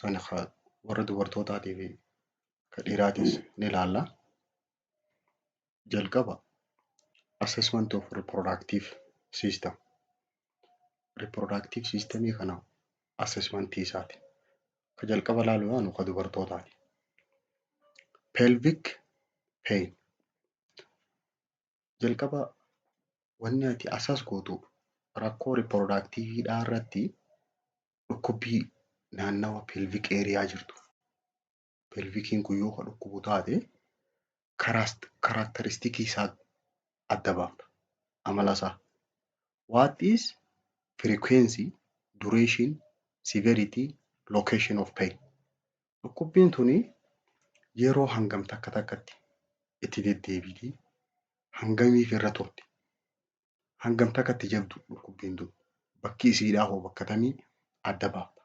Kana warra dubartootaatii fi ka dhiiraatis ni ilaalla. Jalqaba, assessment of reproductive system. Reproductive systemii kana assessmentii isaati. Ka jalqaba ilaaluu yaanu ka dubartootaati. Pelvic pain. Jalqaba wanni ati assess gootu rakkoo reproductiveidhaa irratti dhukkubbii naannawa pelvic area jirtu. Pelviciin kun yoo ka dhukkubu taate, characteristicii isaa adda baafta. Amala isaa. What is frequency, duration, severity, location of pain? Dhukkubbiin tuni yeroo hangam takka takkatti itti deddeebiti? Hangamiif irra turti? Hangam takkatti jabdu dhukkubbiin tun? Bakki isiidhaa hoo bakka kamii adda baafta.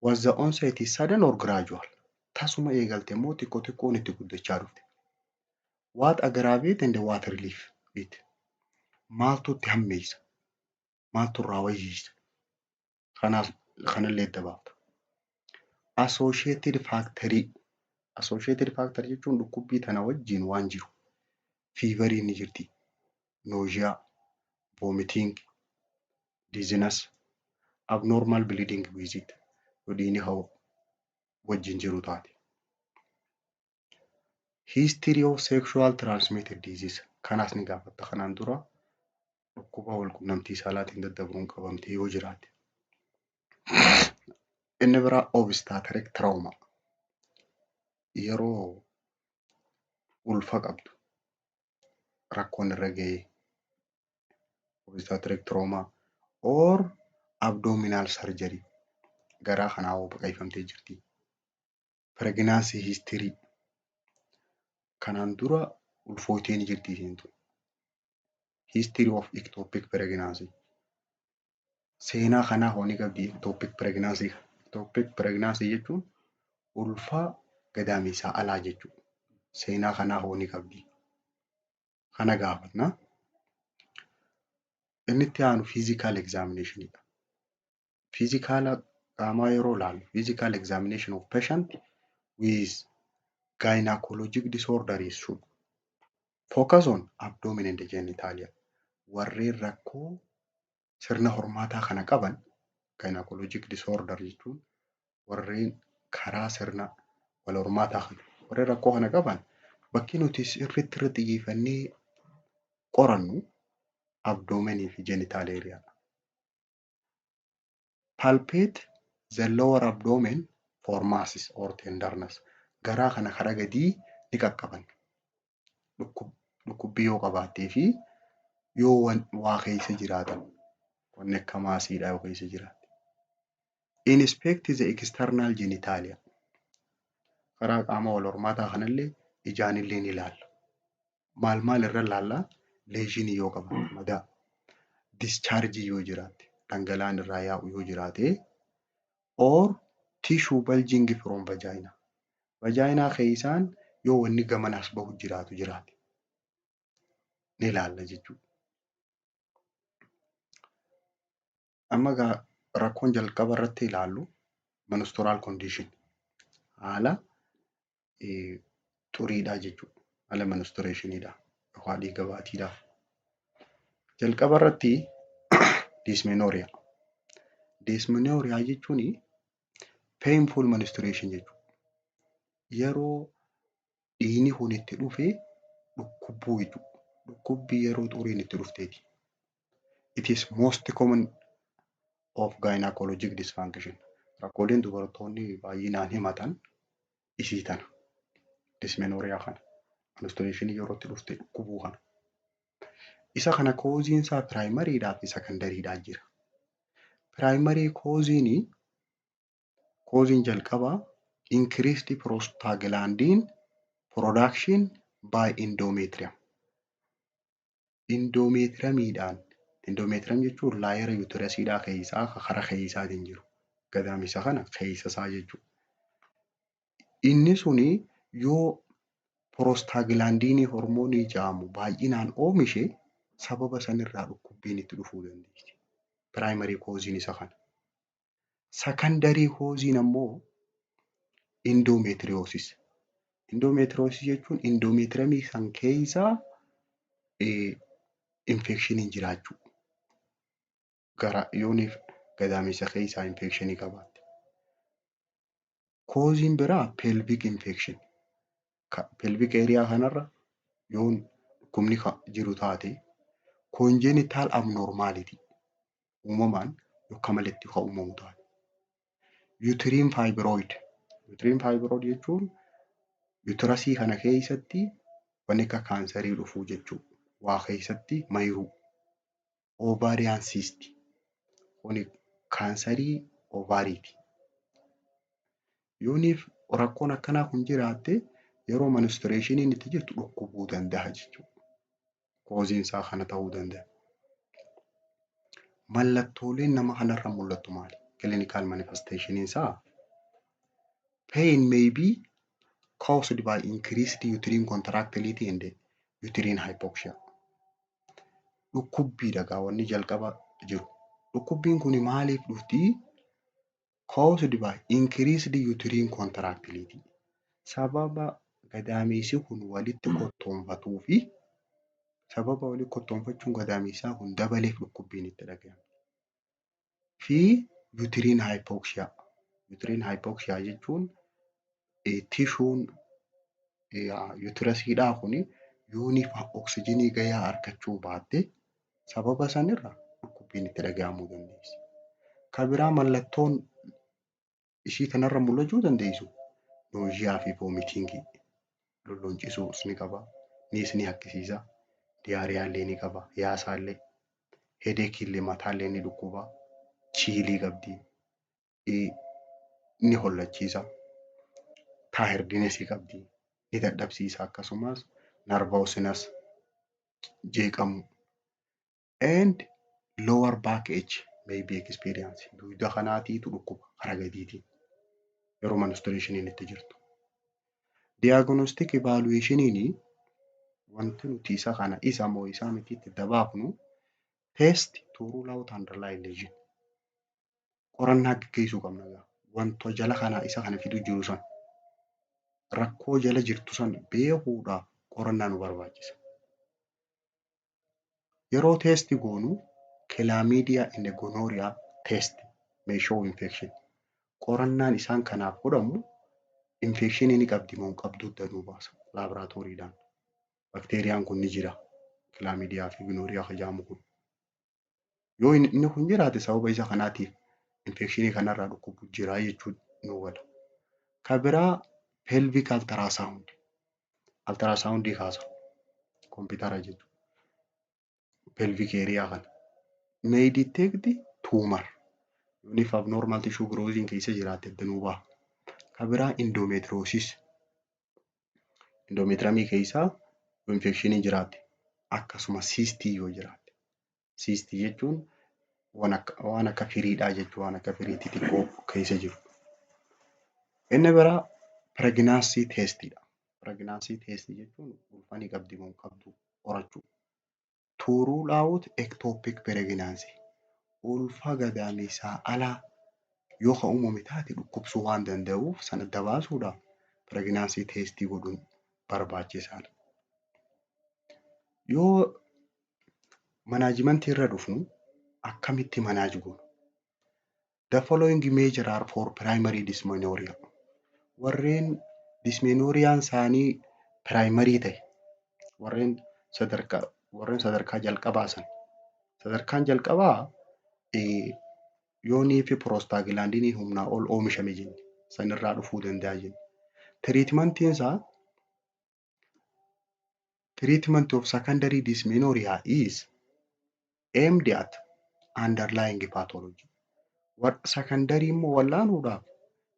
Was the onset is sudden or gradual? Tasuma eegalte moo xiqqoo xiqqoon itti guddachaa dhufte? What aggravate and what relief it? Maaltu itti hammeessa? Maaltu irraa wayyeessa? Kanaaf kanallee adda baafta. Associated factorii. Associated factor jechuun dhukkubbii tana wajjin waan jiru. Feveriin ni jirti. Nausea, vomiting, dizziness, abnormal bleeding with it. Yoo dhiigni ha'u wajjin jiru taate. History of sexual transmitted disease kanas ni gaafatta. Kanaan dura dhukkuba walqunnamtii saalaatiin daddabruun qabamtee yoo jiraatte. Inni biraa obstetric trauma. Yeroo ulfa qabdu rakkoon irra gahee, obstetric trauma or abdominal surgery, garaa kanaa hoo baqaqfamtee jirti. Pregnancy history, kanaan dura ulfooftee ni jirti isheen tun. History of ectopic pregnancy, seenaa kanaa hoo ni qabdi ectopic pregnancy. Ectopic pregnancy jechuun ulfa gadameessaa alaa jechuudha. Seenaa kanaa hoo ni qabdi. Kana gaafanna. Inni itti aanu physical examination dha. Physical qaamaa yeroo ilaallu, physical examination of patient with gynecologic disorder should focus on abdomen and genitalia. Warreen rakkoo sirna hormaataa kana qaban, gynecologic disorder jechuun warreen karaa sirna wal hormaataa kana warreen rakkoo kana qaban, bakki nuti sirriitti irratti xiyyeeffannee qorannu abdomenii fi genital area. Palpate the lower abdomen for masses or tenderness. Garaa kana karaa gadii ni qaqqaban. Dhukkubbii yoo qabaattee fi yoo waa keessa jiraatan, wanni akka massiidhaa yoo keessa jiraatte. Inspect the external genitalia. Karaa qaama wal hormaataa kanallee ijaanillee ni ilaalla. Maal maal irra ilaallaa? Lesionii yoo qabaate, madaa. Dischargeii yoo jiraatte, dhangala'aan irraa yaa'u yoo jiraate, or tissue bulging from vagina. Vagina keessaan yoo wanni gamanas bahu jiraatu jiraate ni ilaalla jechuudha. Amma egaa rakkoon jalqaba irratti ilaallu menstrual condition, haala xuriidhaa jechuudha. Haala menstruationiidha yookaan dhiiga baatiidha. Jalqaba irratti dysmenorrhea. Dysmenorrhea jechuun painful menstruation jechuudha. Yeroo dhiigni kun itti dhufe dhukkubuu jechuudha. Dhukkubbii yeroo xuriin itti dhufteeti. It is most common of gynecologic dysfunction. Rakkooleen dubartoonni baay'inaan himatan isii tana. Dysmenorrhea kana. Menstruation yeroo itti dhufte dhukkubuu kana. Isa kana causeiin isaa primarydhaa fi secondarydhaa jira. Primary causeiin, causeiin jalqabaa, increased prostaglandin production by endometrium. Endometriumiidhaan, endometrium jechuun layera uterusiidhaa keessaa karaa keessaatiin jiru. Gadaamisa kana keessa isaa jechuudha. Inni suni yoo prostaglandinii hormoonii jedhamu baay'inaan oomishe, sababa sanirraa dhukkubbiin itti dhufuu dandeessi. Primary causeiin isa kana. Secondary causeiin ammoo endometriosis. Endometriosis jechuun endometriumii san keessa infectioniin jiraachuu. Gara yooniif gadameessa keessaa infectionii qabaatte. Causeiin biraa pelvic infection. Pelvic area kanarra yoon dhukkubni jiru taate, congenital abnormality, uumamaan yookaan maletti kan uumamu taate. Uterine fibroid. Uterine fibroid jechuun uterusii kana keessatti wanni akka kaansarii dhufuu jechuudha. Waa keessatti mayiruu. Ovarian cyst. Kuni kaansarii ovaryiiti. Yooniif rakkoon akkanaa kun jiraatte, yeroo menstruationiin itti jirtu dhukkubuu danda'a jechuudha. Causeiin isaa kana ta'uu danda'a. Mallattooleen nama kanarra mul'attu maali? Clinical manifestation isaa pain may be caused by increased uterine contractility and uterine hypoxia. Dhukkubbiidha gaa wanni jalqaba jiru. Dhukkubbiin kun maaliif dhuftii? Caused by increased uterine contractility. Sababa gadameessi kun walitti kottoonfatuu fi sababa walitti kottoonfachuun gadameessaa kun dabaleef dhukkubbiin itti dhagahama. Fi uterine hypoxia. Uterine hypoxia jechuun tissueun uterusiidhaa kuni yooniif oksijiinii gahaa argachuu baatte, sababa sanirra dhukkubbiin itti dhagahamuu dandeessi. Kan biraa mallattoon ishii kanarra mul'achuu dandeessu nausea fi vomitingii, lolloncisuus ni qaba, niis ni haqqisiisa, diarrhea illee ni qaba, yaasaa illee, headacheii illee, mataallee ni dhukkuba, chillii qabdi, ni hollachiisa, tirednessii qabdi, ni dadhabsiisa, akkasumas nervousness, jeeqamuu, and lower back ache may be experienced. Dugda kanaatiitu dhukkuba karaa gadiitiin yeroo menstruationiin itti jirtu. Diagnostic evaluationiin wanti nuti isa kana isa moo isaa miti itti dabaafnu test to rule out underlying lesion. Qorannaa gaggeessuu qabna. Wanta jala kana isa kana fidu jiru san, rakkoo jala jirtu san beekuudhaaf qorannaa nu barbaachisa. Yeroo test goonu chlamydia and gonorrhea test may show infection. Qorannaan isaan kanaaf godhamu infectionii ni qabdi moo hin qabdu danuu baasa laaboraatooriidhaan. Bakteeriyaan kun ni jira. Chlamydia fi gonorrhea kan jedhamu kun. Yoo inni kun jiraate, sababa isa kanaatiif infectionii kanarraa dhukkubu jira jechuun nu gala. Kan biraa pelvic ultrasound. Ultrasoundii kaasa. Kompiitara jechuudha. Pelvic area kana. May detect tumor. Yoonif abnormal tissue growth keessa jiraate danuu baha. Kan biraa endometriosis. Endometriumii keessaa yoo infectionii jiraate, akkasuma cystii yoo jiraate. Cystii jechuun waan akka firiidhaa jechuudha. Waan akka firii xixiqqoo keessa jiru. Inni biraa pregnancy testiidha. Pregnancy testii jechuun ulfa ni qabdi moo hin qabdu qorachuu. To rule out ectopic pregnancy. Ulfa gadameessaa alaa yoo kan uumame taate dhukkubsuu waan danda'uuf, sana adda baasuudhaaf pregnancy testii godhuun barbaachisaadha. Yoo managementii irra dhufnu, akkamitti manage goona? The following measure are for primary dysmenorrhea. Warreen dysmenorrheaan isaanii primary ta'e, warreen sadarkaa jalqabaa sana. Sadarkaan jalqabaa yoonii fi prostaglandinii humnaa ol oomishame jenne, sanirraa dhufuu danda'a jenne. Treatmentiin isaa, treatment of secondary dysmenorrhea is aimed at underlying pathology. Secondary immoo wallaanuudhaaf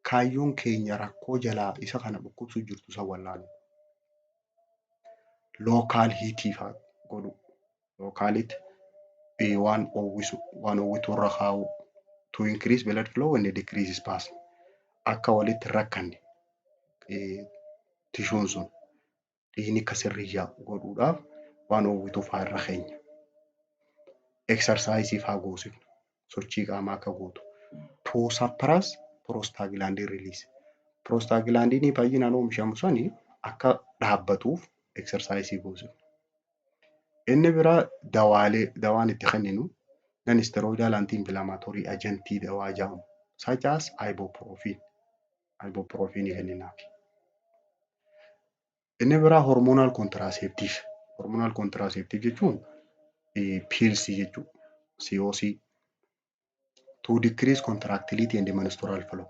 kaayyoon keenya rakkoo jalaa isa kana dhukkubsuu jirtu san wallaanuudha. Local heatii fa'aa godhu. Localitti waan oowwisu, waan oowwitu irra kaa'uu, to increase blood flow and decrease spasm. Akka walitti hin rakkanne, tissueun sun dhiigni akka sirrii yaa'u godhuudhaaf waan oowwitu fa'aa irra keenya. Exerciseii fa'aa goosifna. Sochii qaamaa akka gootu. To suppress prostaglandin release. Prostaglandinii baay'inaan oomishamu sani akka dhaabbatuuf exercise goosifna. Inni biraa dawaalee dawaan itti kenninu non steroidal anti inflammatory agent dawaa jedhamu such as ibuprofen. Ibuprofen kenninaaf. Inni biraa hormonal contraceptive. Hormonal contraceptive jechuun pills jechuudha. COC to decrease contractility and menstrual flow.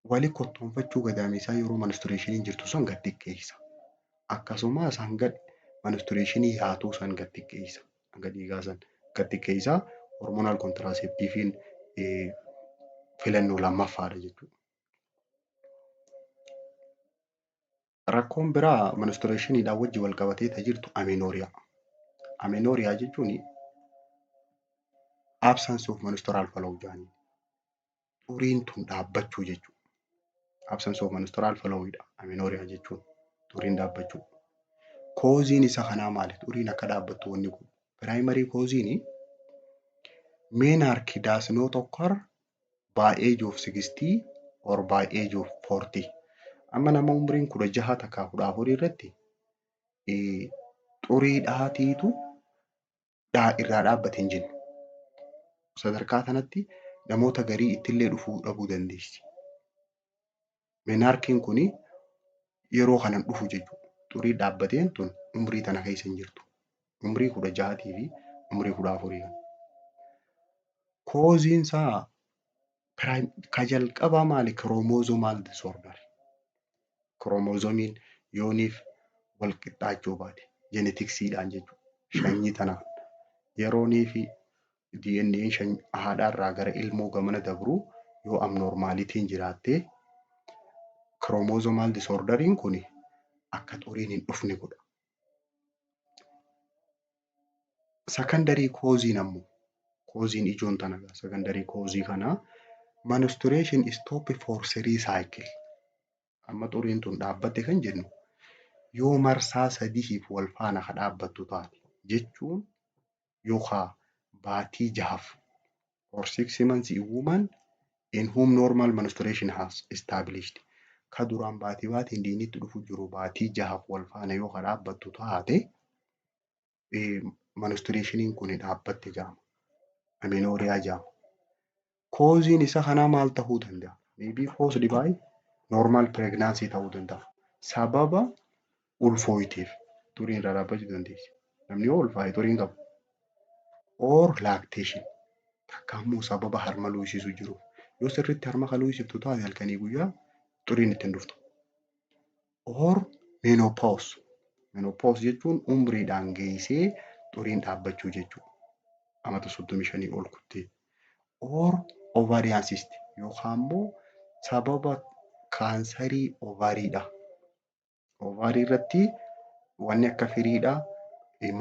Wali kottoonfachuu gadameessaa yeroo menstruationiin jirtu sun gad xiqqeessa. Akkasumas hanga menstruationii yaatuu san gad xiqqeessa. Hanga dhiigaa san gad xiqqeessa. Hormonal contraceptivein filannoo lammaffaadha jechuudha. Rakkoon biraa menstruationiidhaan wajjin wal qabatee ta jirtu amenorrhea. Amenorrhea jechuun absence of menstrual flow jedhanii. Xuriin tun dhaabbachuu jechuudha. Absence of menstrual flow dha amenorrhea jechuun xuriin dhaabbachuu. Causeiin isa kanaa maali? Xuriin akka dhaabbattu wanni kun. Primary causeiin menarche does not occur by age of 60 or by age of 40. Amma nama umriin 16 takkaa 14 irratti xurii dhaatiitu irraa dhaabbate hin jennu. Sadarkaa kanatti namoota garii ittillee dhufuu dhabuu dandeessi. Menarcheiin kuni yeroo kana hin dhufu jechuudha. Xurii dhaabbateen tun umrii tana keessa hin jirtu. Umrii 16 fi umrii 14 kana. Causeiin isaa ka jalqabaa maali? Chromosomal disorder. Chromosomeiin yooniif wal qixxaachuu baate geneticsiidhaan jechuudha. Sanyii tanaan yeroonii fi DNA'n haadharraa gara ilmoo gamana dabru yoo abnormalityiin jiraatte chromosomal disorderiin kun akka xuriin hin dhufne godha. Secondary causeiin ammoo causeiin ijoon tana secondary cause kanaa menstruation stop for three cycle. Amma xuriin tun dhaabbatte kan jennu yoo marsaa sadiif wal faana ka dhaabbattu taate jechuun yookaan baatii 6f or 6 months in woman in whom normal menstruation has established. Ka duraan baatii baatiin dhiigni dhufu jiru baatii 6f wal faana yoo ka dhaabbattu taate menstruationiin kun dhaabbatte jedhama. Amenorrhea jedhama. Causeiin isa kanaa maal ta'uu danda'a? Maybe caused by normal pregnancy ta'uu danda'a. Sababa ulfooyiteef xuriin irraa dhaabbachuu dandeessi. Namni yoo ulfaa'e xurii hin qabu. Or lactation takka immoo sababa harma luusisu jiru. Yoo sirriitti harma kan luusiftu taate halkanii guyyaa xuriin itti hin dhuftu. Or menopause. Menopause jechuun umriidhaan geessee xuriin dhaabbachuu jechuudha. Amata 35 ol kuttee. Or ovarian cyst yookaan immoo sababa kaansarii ovaryiidha. Ovary irratti wanni akka firiidhaa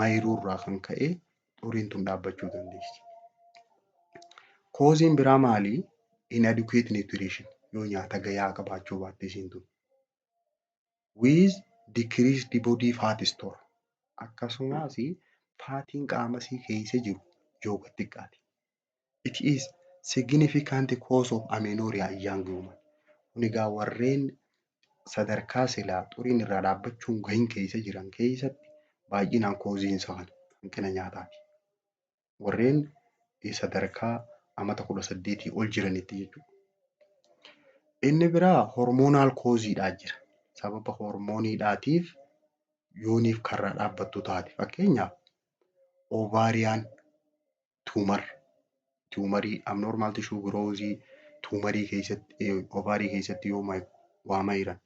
mayiruu irraa kan ka'e xuriin tun dhaabbachuu dandeessi. Causeiin biraa maali? Inadequate nutrition yoo nyaata gahaa qabaachuu baatte isiin tun. With decreased body fat store akkasumas fatiin qaama isii keessa jiru yoo gad xiqqaate. It is significant cause of amenorrhea in young women. Kun egaa warreen sadarkaa silaa xuriin irraa dhaabbachuun gahin keessa jiran keessatti baay'inaan causeiin isaa kana hanqina nyaataati. Warreen sadarkaa amata 18 ol jiranitti jechuudha. Inni biraa hormonal causeiidhaa jira. Sababa hormooniidhaatiif yooniif karraa dhaabbattu taate fakkeenyaaf ovarian tumor tumorii abnormal tissue growth tumorii keessatti ovary keessatti yoo waa mayiran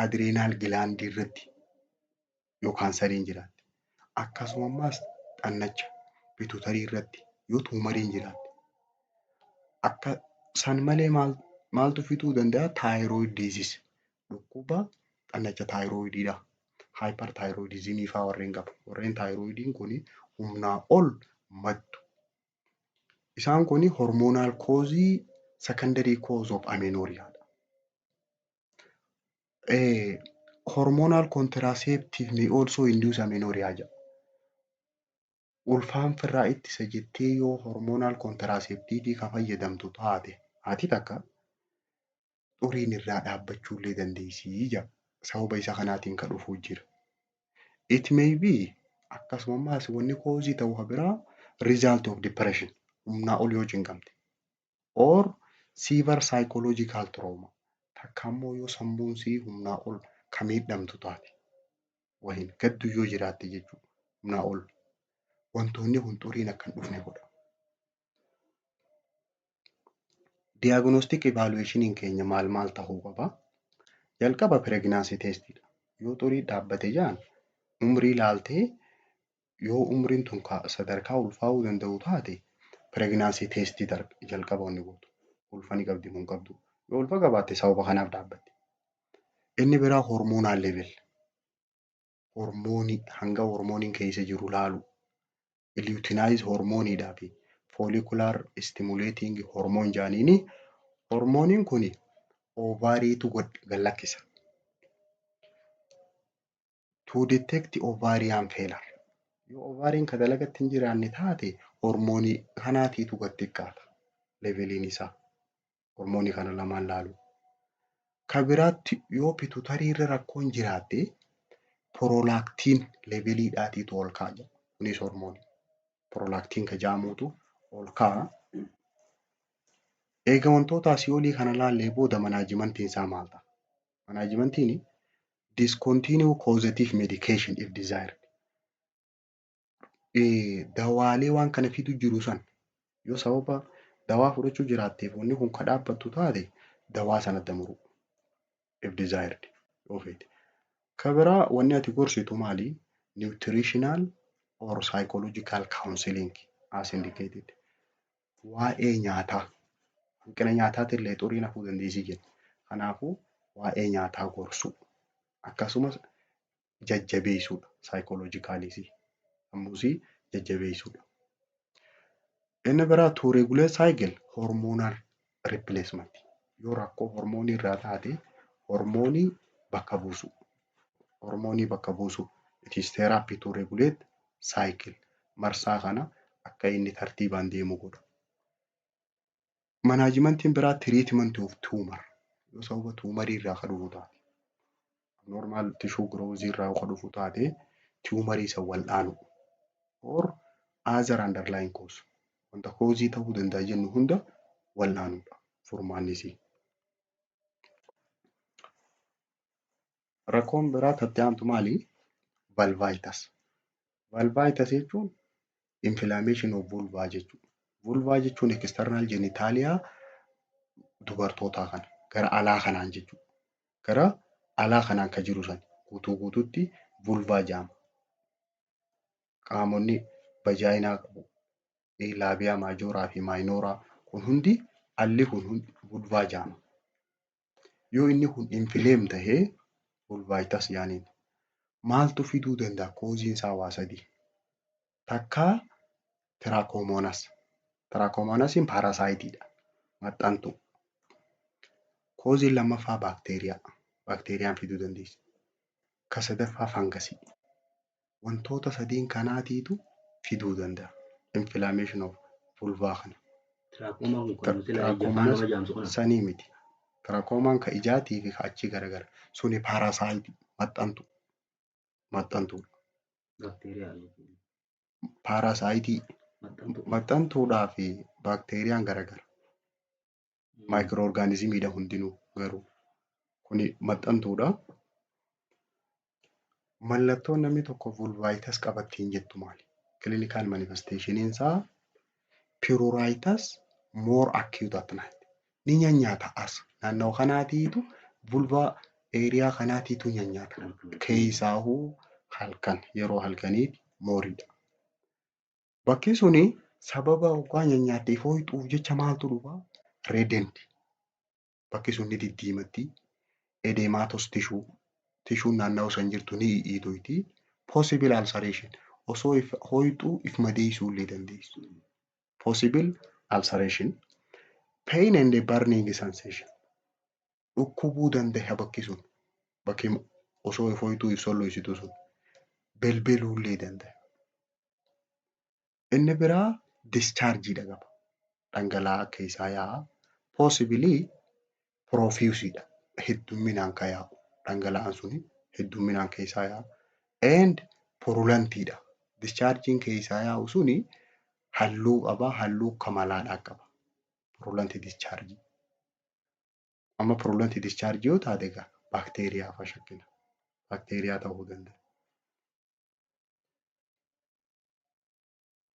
adrenal glandii irratti yoo kaansariin jiraatte akkasuma ammaas xannacha pituitary irratti yoo tumoriin jiraatte akka san malee maaltu fiduu danda'a? Thyroid disease dhukkuba xannacha thyroidiidha. Hyperthyroidismii fa'aa warreen qabu. Warreen thyroidiin kun humnaa ol maddu. Isaan kun hormonal cause secondary cause of amenorrhea dha. Hormonal contraceptive may also induce amenorrhea jedha. Ulfaan firraa ittisa jettee yoo hormonal contraceptive ka fayyadamtu taate, haati takka xuriin irraa dhaabbachuu illee dandeessii jedha. Sababa isa kanaatiin ka dhufuu jira. It may be, akkasumas wanni cause ta'u ka biraa, result of depression, humnaa ol yoo cinqamte, or severe psychological trauma, takka immoo yoo sammuun sii humnaa ol ka miidhamtu taate, wahin gaddu yoo jiraatte jechuudha, humnaa ol. Wantoonni kun xuriin akka hin dhufne godha. Diagnostic evaluationiin keenya maal maal ta'uu qaba? Jalqaba pregnancy testidha. Yoo xurii dhaabbate jaan, umrii laaltee yoo umriin tun sadarkaa ulfaa'uu danda'u taate, pregnancy testii jalqaba wanni gootu. Ulfa ni qabdi moo hin qabdu? Yoo ulfa qabaatte, sababa kanaaf dhaabbatti. Inni biraa hormonal level. Hormoonii, hanga hormooniin keessa jiru laalu. Luteinizing hormooniidhaa fi follicular stimulating hormone jedhaniini, hormooniin kun ovaryitu gad lakkisa. To detect ovarian failure. Yoo ovaryiin ka dalagatti hin jiraanne taate, hormoonii kanaatiitu gad xiqqaata leveliin isaa. Hormoonii kana lamaan laalu. Ka biraatti yoo pituitary irra rakkoon jiraatte, prolactin leveliidhaatiitu ol ka'a jedha. Kunis hormoonii. Prolactin ka jedhamutu ol ka'a. Eega wantoota asii olii kana laallee booda, managementiin isaa maal ta'a? Managementiin discontinue causative medication if desired. Dawaalee waan kana fidu jiru san, yoo sababa dawaa fudhachuu jiraatteef wanni kun ka dhaabbattu taate, dawaa sana adda muruu if desired yoo feete. Ka biraa wanni ati gorsitu maali? Nutritional or psychological counseling as indicated. Waa'ee nyaataa, hanqina nyaataatillee xuriin hafuu dandeessii jenna. Kanaafuu waa'ee nyaataa gorsuu, akkasumas jajjabeessuudha, psychologicaliis sammuusii jajjabeessuudha. Inni biraa to regulate cycle, hormonal replacement, yoo rakkoo hormoonii irraa taate hormoonii bakka buusu. Hormoonii bakka buusu. It is therapy to regulate cycle. Marsaa kana akka inni tartiibaan deemu godha. Managementiin biraa treatment of tumor, yoo sababa tumorii irraa ka dhufu taate, abnormal tissue growth irraa ka dhufu taate, tumorii san wal'aanu or other underlying cause, wanta cause ta'uu danda'a jennu hunda wal'aanuudha furmaanni isii. Rakkoon biraa tatti aantu maali? Vulvitis. Vulvitis jechuun inflammation of vulva jechuudha. Vulva jechuun external genitalia dubartootaa kana gara alaa kanaan jechuudha. Gara alaa kanaan kan jiru sana guutuu guutuutti vulva jedhama. Qaamonni vagina qabu, labia majora fi minora kun hundi, alli kun hundi vulva jedhama. Yoo inni kun inflame tahee, vulvitis jedhaniin. Maaltu fiduu danda'a? Causeiin isaa waa sadii. Takkaa Trichomonas. Trichomonasiin parasiteiidha. Maxxantuu. Causeiin lammaffaa baakteeriyaa. Baakteeriyaan fiduu dandeessi. Ka sadaffaa fungusii. Wantoota sadiin kanaatiitu fiduu danda'a. Inflammation of vulva kana. Trichomaan kun kan nuti ija afaan nama jaamsu kana. Sanii miti. Trichomaan ka ijaatii fi ka achii garagara. Suni parasite, maxxantu. Maxxantuudha. Baakteeriyaa jechuudha. Parasite. Maxxantuu. Maxxantuudhaa fi baakteeriyaan garagara. Microorganismiidha hundinuu garuu. Kuni maxxantuudha. Mallattoon namni tokko vulvitis qabattiin jettu maali? Clinical manifestationiin isaa pruritus more acute at night. Ni nyaata as naannoo kanaatiitu, vulva area kanaatiitu nyaata. Keessaahuu halkan, yeroo halkaniiti moreiidha. Bakki suni sababa hoggaa nyaattee fooyixuuf jecha maaltu dhufaa? Reddened. Bakki sun ni diddiimatti. Edematous tissue. Tissueun naannawaa san jirtu ni i'itoyti. Possible ulceration. Osoo if hooyixuu if madeessuu illee dandeessu. Possible ulceration. Pain and burning sensation. Dhukkubuu danda'a bakki sun. Bakki osoo if hooyixuu if solloisitu sun. Belbeluu illee danda'a. Inni biraa dischargeiidha qaba. Dhangala'aa keessaa yaa'a. Possibly profuseiidha. Heddumminaan kan yaa'u. Dhangala'aan suni heddumminaan keessaa yaa'a. And purulentiidha. Dischargeiin keessaa yaa'u suni halluu qaba. Halluu akka malaadhaa qaba. Purulent discharge. Amma purulent discharge yoo taate egaa baakteeriyaa fa'a shakkina. Baakteeriyaa ta'uu danda'a.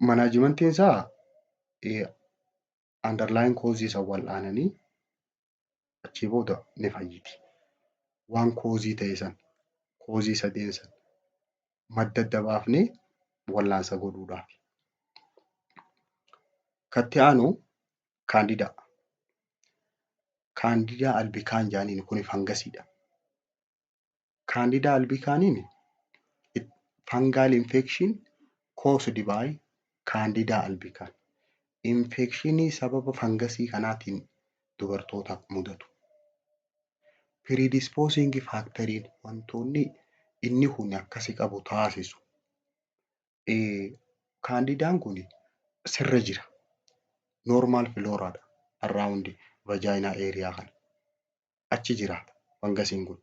Managementiin isaa underlying cause isa wal'aananii achii booda ni fayyiti. Waan cause ta'e san cause sadeen san madda adda baafnee wal'aansa godhuudhaaf. Katti aanu Candida. Candida albicans jedhaniin kun fangasiidha. Candida albicansiin fungal infection caused by Candida albicans. Infectionii sababa fangasii kanaatiin dubartoota mudatu. Predisposing factoriin wantoonni inni kun akkasi qabu taasisu. Candidaan kun sirra jira. Normal floraadha. Around vagina area kana. Achi jiraata fangasiin kun.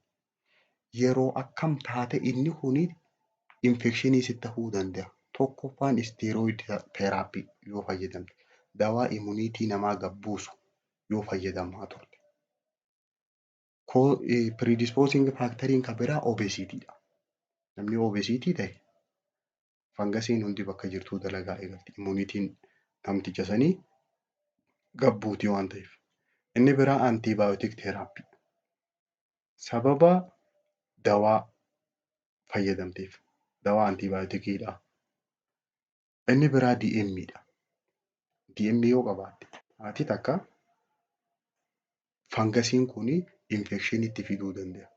Yeroo akkam taate inni kun infectionii sitti ta'uu danda'a. Tokkoffaan steroid therapy yoo fayyadamte dawaa immunity namaa gad buusu yoo fayyadamaa turte. Predisposing factoriin kan biraa obesitydha. Namni obesity ta'e fangasiin hundi bakka jirtuu dalagaa eegalti. Immunityn namticha sanii gad buuti waan ta'eef. Inni biraa antibiotic therapy. Sababa dawaa fayyadamteef dawaa antibioticiidha. Inni biraa DM dha. DM yoo qabaatte haati takka fangasiin kun infectionii itti fiduu danda'a.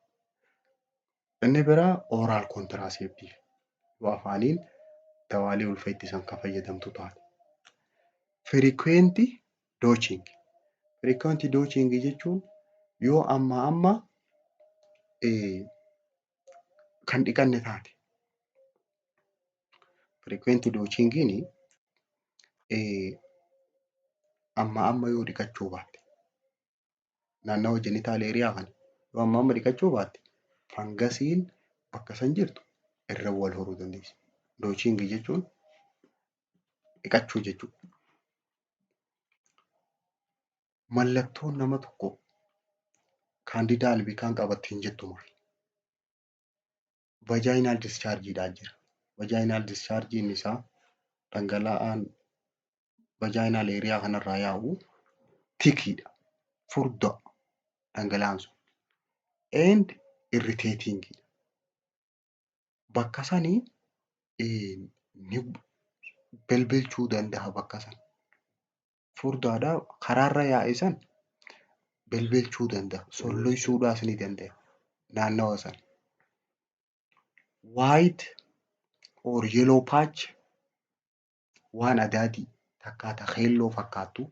Inni biraa oral contraceptive yoo afaaniin dawaalee ulfa ittisan kan fayyadamtu taate. Frequent douching. Frequent douching jechuun yoo ammaa amma kan dhiqanne taate. Frequent douchingiin ammaa amma yoo dhiqachuu baatte naannawa genital area kana yoo ammaa amma dhiqachuu baatte fangasiin bakka san jirtu irra wal horuu dandeessi. Douching jechuun dhiqachuu jechuudha. Mallattoon nama tokko Candida albicans qabatte hin jettu maali? Vaginal dischargeiidhaan jira. Vaginal dischargeiin isaa dhangala'aan vaginal area kanarraa yaa'u thickiidha. Furdaa dhangala'aan sun. And irritating. Bakka sanii ni belbelchuu danda'a bakka sana. Furdaadha karaarra yaa'e san belbelchuu danda'a. Solloysuudhaas ni danda'a naannawa sana. White or yellow patch waan adaadii takkaa ta keelloo fakkaattu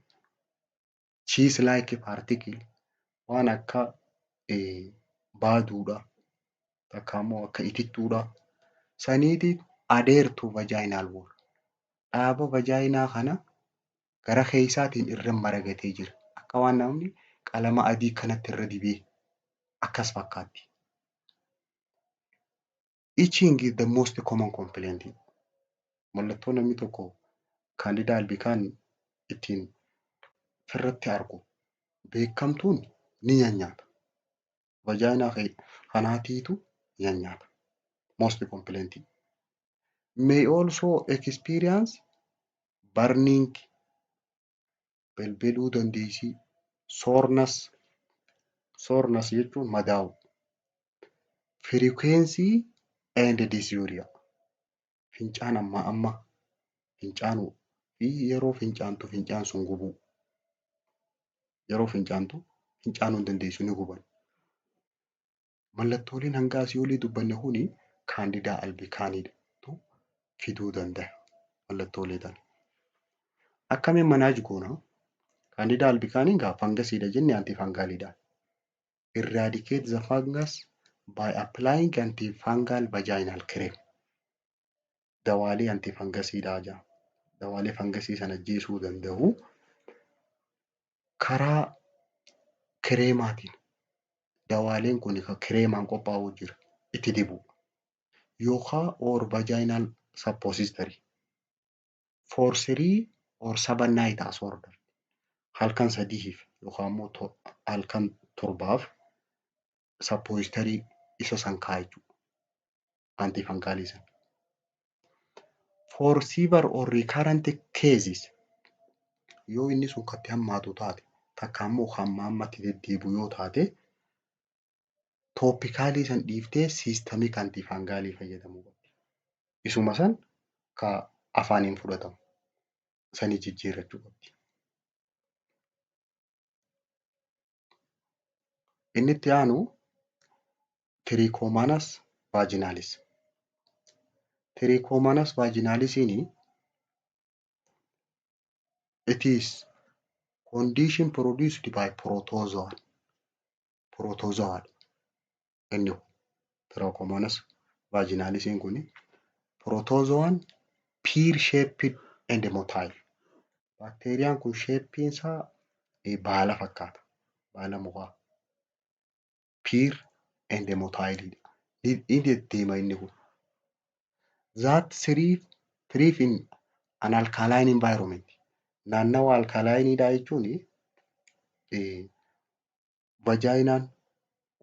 cheese like particle waan akka baaduudha takka immoo akka itittuudha. Saniiti adhere to vaginal wall. Dhaaba vaginaa kana gara keessaatiin irra maragatee jira. Akka waan namni qalama adii kanatti irra dibee akkas fakkaatti. Itching is the most common complaint. Mallattoo namni tokko Candida albicans ittiin ofirratti argu beekamtuun ni nyaata. Vagina kanaatiitu nyaata. Most complaint. May also experience burning, belbeluu dandeessi, soreness, soreness jechuun madaa'uu, frequency and dysuria. Fincaan ammaa amma fincaanuu fi yeroo fincaantu fincaan sun gubuu. Yeroo fincaantu fincaanuu hin dandeessu ni guban. Mallattooleen hanga asii olii dubbanne kuni Candida albicansiidhatu fiduu danda'a mallattoolee tana. Akkamiin manage goona? Candida albicansiin gaa fangasiidha jenne antifungaliidha. Eradicate the fungus by applying antifungal vaginal cream. Dawaalee antifungasiidhaa jira. Dawaalee fangasii sana ajjeesuu danda'u karaa kireemaatiin dawaaleen kun kan kireemaan qophaa'u jira itti dibu. Yookaan or vaginal suppository for 3 or 7 night as ordered. Halkan 3f yookaan immoo halkan 7f suppository isa san kaa'a jechuudha. Antifungalii sana. For severe or recurrent cases, yoo inni sun katti hammaatu taate, takka immoo hamma ammatti deddeebi'u yoo taate, topicalii san dhiiftee systemic antifungalii fayyadamuu qabdi. Isuma san ka afaaniin fudhatamu sanii jijjiirrachuu qabdi. Inni itti aanu Trichomonas vaginalis. Trichomonas vaginalisiin it is condition produced by protozoa. Protozoa inni kun Trichomonas vaginalisiin kun protozoan pear shaped and motile. Baakteeriyaan kun shapeiin isaa baala fakkaata. Baala mukaa. Pear and motile. Ni deddeema inni kun. That thrive in an alkaline environment. Naannawa alkalineiidhaa jechuun vaginaan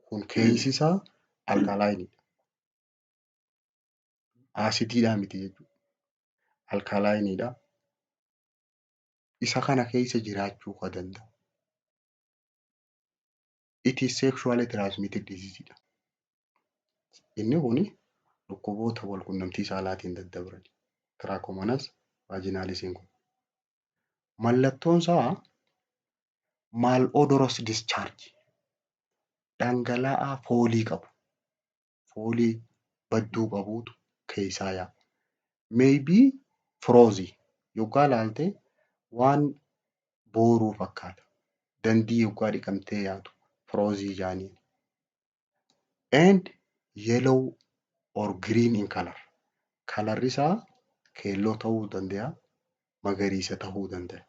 kun keessi isaa alkalineiidha. Acidiidhaa miti jechuudha. Alkalineiidha. Isa kana keessa jiraachuu kan danda'u. It is sexually transmitted disease dha. Inni kun dhukkuboota wal quunnamtii saalaatiin daddabran. Trichomonas vaginalisiin kun. Mallattoon isaa malodorous discharge, dhangala'aa foolii qabu. Foolii badduu qabuutu keessaa yaa'a. Maybe frothy, yoggaa ilaalte waan booruu fakkaata. Dandii yoggaa dhiqamtee yaatu frothy jedhaniin. And yellow or green in color. Colorri isaa keelloo ta'uu danda'a, magariisa ta'uu danda'a.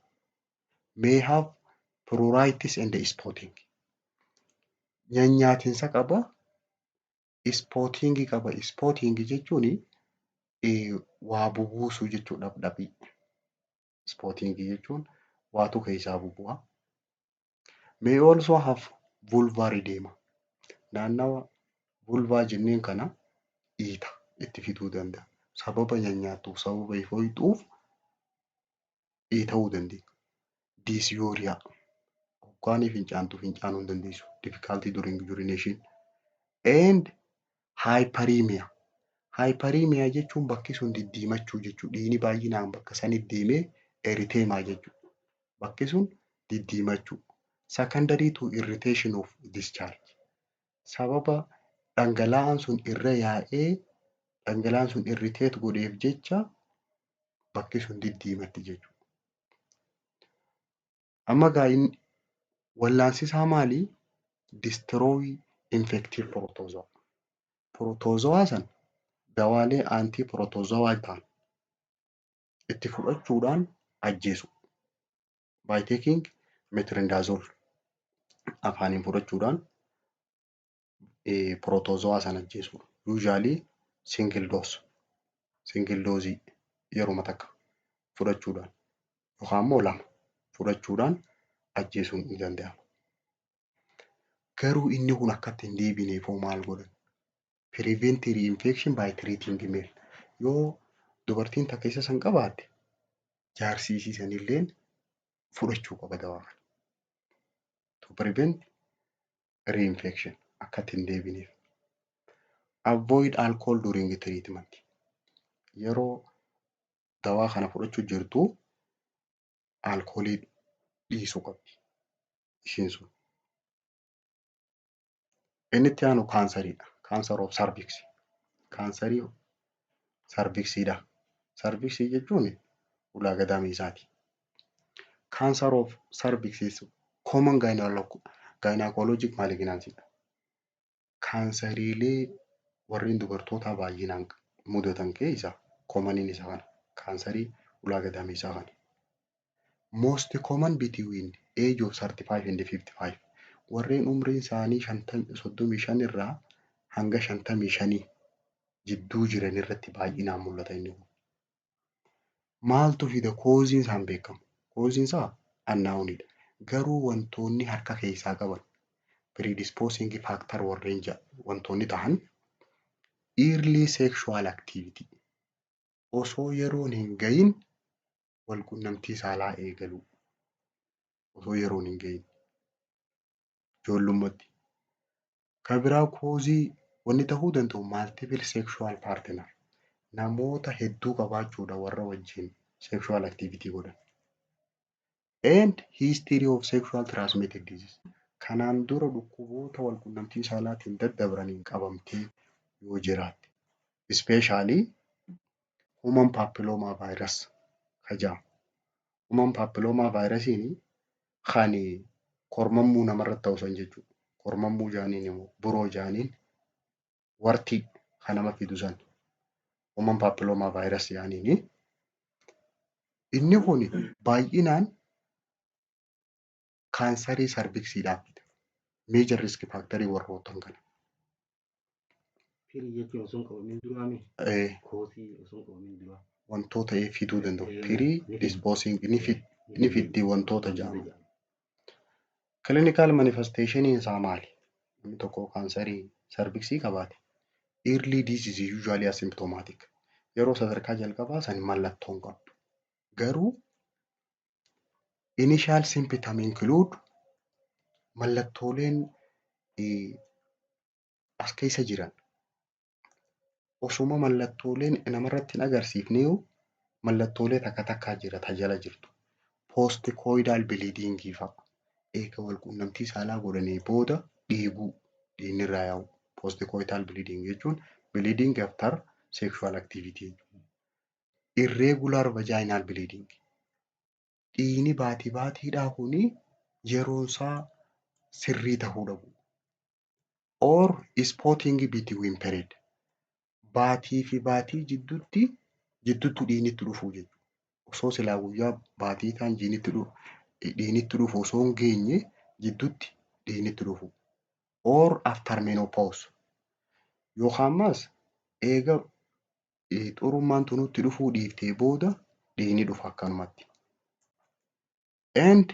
May have pruritus and spotting. Nyanyaatinsa qaba. Spotting qaba. Spotting jechuun waa bubuusuu jechuudha dhabdhabii. Spotting jechuun waatu keessaa bubu'a. May also have vulvar edema. Naannawa vulvaa jenneen kana dhiita itti fiduu danda'a. Sababa nyanyaattuuf, sababa foyixuuf dhiita'uu dandeenya. Dysuria. Hoggaanii fincaantu fincaanuu hin dandeessu. Difficulty during urination. And hyperemia. Hyperemia jechuun bakki sun diddiimachuu jechuudha. Dhiigni baay'inaan bakka sanitti deemee erythema jechuudha. Bakki sun diddiimachuu. Secondary to irritation of discharge. Sababa dhangala'aan sun irra yaa'ee dhangala'aan sun irritate godheef jecha bakki sun diddiimatti jechuudha. Amma gaa wallaansi isaa maali? Destroy infective protozoa. Protozoa sana dawaalee anti protozoa ta'an itti fudhachuudhaan ajjeesu. By taking metronidazole afaaniin fudhachuudhaan protozoa sana ajjeesuudha. Usually single dose, single dose yeruma takka fudhachuudhaan yookaan immoo lama fudhachuudhaan ajjeesuun ni danda'ama. Garuu inni kun akkatti hin deebineef hoo maal godhan? Prevent reinfection by treating male. Yoo dubartiin takka isa san qabaatte, jaarsi isii sanilleen fudhachuu qaba dawaa kana. To prevent reinfection, akkatti hin deebineef. Avoid alcohol during treatment. Yeroo dawaa kana fudhachuu jirtu alkoolii dhiisuu qabdi ishiin sun. Inni itti aanu kaansariidha. Cancer of cervix. Kaansarii cervixiidha. Cervixii jechuun ulaa gadameessaati. Cancer of cervix is common gynecologic malignancy dha. Kaansariilee warreen dubartootaa baay'inaan mudatan keessaa commoniin isa kana. Kaansarii Ulaa gadaameessaa kana. Most common between age of 35 and 55. Warreen umriin isaanii 35 irraa hanga 55 jidduu jiran irratti baay'inaan mul'ata inni kun. Maaltu fida? Causeiin isaa hin beekamu. Causeiin isaa unknownidha. Garuu wantoonni harka keessaa qaban, predisposing factor warreen wantoonni ta'an, early sexual activity, osoo yeroon hin gahin wal qunnamtii saalaa eegaluu, osoo yeroon hin gahin ijoollummaatti. Kan biraa causeii wanni ta'uu danda'u multiple sexual partner, namoota hedduu qabaachuudha warra wajjin sexual activity godhan. And history of sexual transmitted disease. Kanaan dura dhukkuboota wal qunnamtii saalaatiin daddabraniin qabamtee yoo jiraatte. Especially human papilloma virus ka jedhamu. Human papilloma virusiin kan kormammuu namarratti ta'u san jechuudha. Kormammuu jaaniin immoo buroo jaaniin wartii kan nama fidu san human papilloma virus jaaniini. Inni kun baay'inaan kaansarii cervixiidhaaf fida. Major risk factorii warroottan kana. Pre jechuun osoo hin qabamin duraami. Causeii osoo hin qabamin dura. Wantoota fiduu danda'u. Predisposing ni fiddi wantoota jedhaman. Clinical manifestation isaa maali? Namni tokko kaansarii cervixii qabaate, early disease usually asymptomatic. Yeroo sadarkaa jalqabaa san mallattoo hin qabdu. Garuu initial symptom include, mallattooleen as keessa jiran, osuma mallattooleen namarratti hin agarsiifneeyu mallattoolee takka takkaa jira ta jala jirtu. Postcoital bleeding fa'a. Eega wal quunnamtii saalaa godhanii booda dhiiguu, dhiigni irraa yaa'u. Postcoital bleeding jechuun bleeding after sexual activity. Irregular vaginal bleeding. Dhiigni baatii baatiidhaa kuni yeroon isaa sirrii ta'uu dhabu. Or spotting between period. Baatii fi baatii jidduutti dhiigni itti dhufuu jechuudha. Osoo silaa guyyaa baatii ta'an dhiigni itti dhufu osoo hin geenye jidduutti dhiigni itti dhufu. Or after menopause. Yookaan ammas eega xurummaan tun itti dhufuu dhiiftee booda dhiigni dhufa akkanumatti. And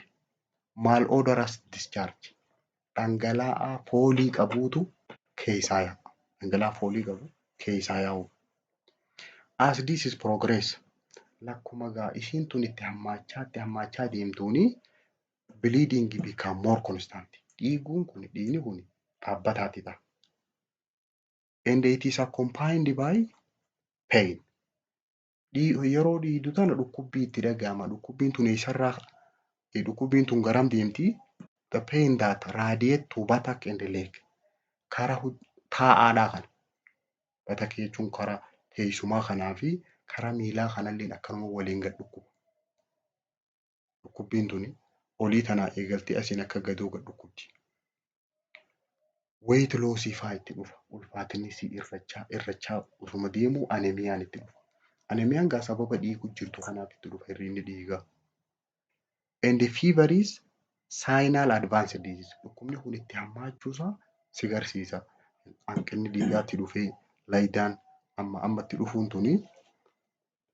malodorous discharge. Dhangala'aa foolii qabuutu keessaa yaa'a. Dhangala'aa foolii qabu keessaa yaa'u. As this is progress, lakkuma gaa ishiin tun itti hammaachaa deemtuuni, bleeding become more constant. Dhiiguun kun, dhiigni kun dhaabbataatti ta'a. And it is accompanied by pain. Yeroo dhiigdu tana dhukkubbii itti dhaga'ama. Dhukkubbiin tun eessarraa, dhukkubbiin tun garam deemti? The pain that radiate to buttock and leg. Kara taa'aadhaa kana. Buttock jechuun karaa teessumaa kanaa fi karaa miilaa kanallee akkanuma waliin gad dhukkuba. Dhukkubbiin tuni olii tanaa eegaltee asiin akka gadoo gad dhukkubdi. Weight loss fa'aa itti dhufa. Ulfaatinni sii irrachaa irrachaa osuma deemuu anemiaan itti dhufa. Anemiaan gaa sababa dhiigu jirtu kanaaf itti dhufa hir'inni dhiigaa. And fever is signal advanced disease. Dhukkubni kun itti hammaachuusaa si garsiisa. Hanqinni dhiigaa itti dhufee laayidaan amma ammatti dhufuun tuni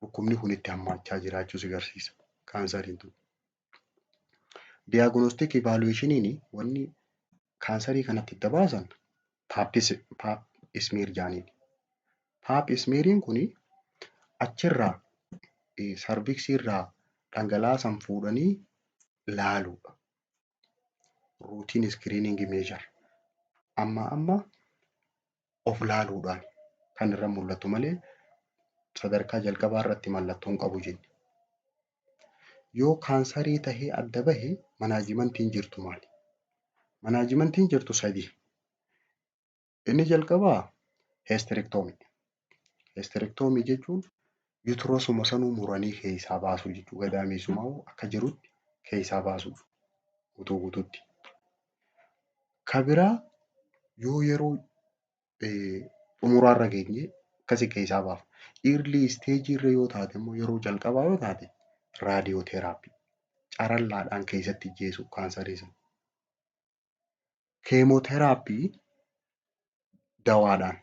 dhukkubni kun itti hammaachaa jiraachuu si garsiisa. Kaansariin tun. Diagnostic evaluationiin wanni kaansarii kanatti adda baasan Pap smear jedhaniini. Pap smeariin kuni achirraa cervixii irraa dhangala'aa san fuudhanii laaluudha. Routine screening measure. Amma amma of laaluudhaan kan irra mul'atu malee sadarkaa jalqabaa irratti mallattoo hin qabu jenne. Yoo kaansarii tahee adda bahe managementiin jirtu maali? Managementiin jirtu sadi. Inni jalqabaa hysterectomy. Hysterectomy jechuun uterusuma sanuu muranii keessaa baasuu jechuudha. Gadameessumaa akka jirutti keessaa baasuu guutuu guutuutti. Ka biraa yoo yeroo xumuraarra geenye akkasi keessaa baafna. Early stage irra yoo taate immoo, yeroo jalqabaa yoo taate Radiotherapy carallaadhaan keessatti ajjeesu kaansarii sana. Chemotherapy dawaadhaan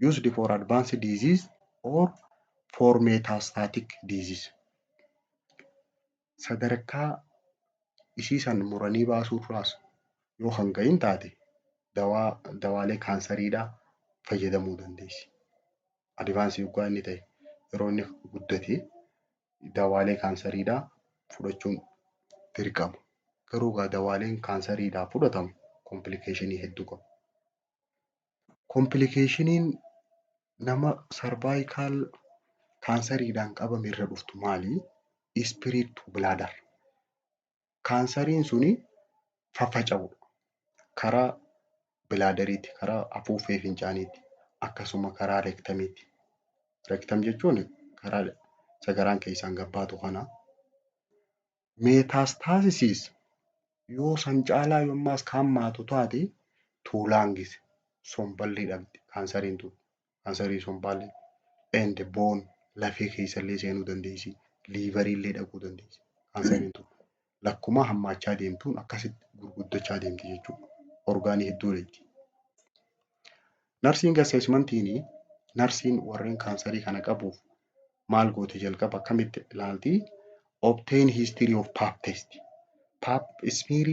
used for advanced disease or for metastatic disease. Sadarkaa isii san muranii baasuurraas yoo kan gahin taate dawaalee kaansariidhaa fayyadamuu dandeessi. Advance yoggaa inni ta'e, yeroo inni guddate, dawaalee kaansariidhaa fudhachuun dirqama. Garuu egaa dawaaleen kaansariidhaaf fudhatamu complication hedduu qabu. Complicationiin nama cervical kaansariidhaan qabame irra dhuftu maali? Spread to bladder. Kaansariin suni faffaca'uudha. Karaa bladderiitti, karaa afuuffee fincaaniitti, akkasuma karaa rectumiitti. Rectum jechuun karaa sagaraan keessaan gad baatu kana. Metastasis yoo san caalaa yommaas kan hammaatu taate to lungs, somballee dhabdi kaansariin tun. Kaansarii sombaallee and bone, lafee keessallee seenuu dandeessi. Liveriillee dhaquu dandeessi kaansariin tun. Lakkuma hammaachaa deemtuun akkasitti gurguddachaa deemti jechuudha. Organ hedduu dheetti. Nursing assessmentiin narsiin warreen kaansarii kana qabuuf maal gooti? Jalqaba akkamitti ilaalti? Obtain history of pap test. Pap smear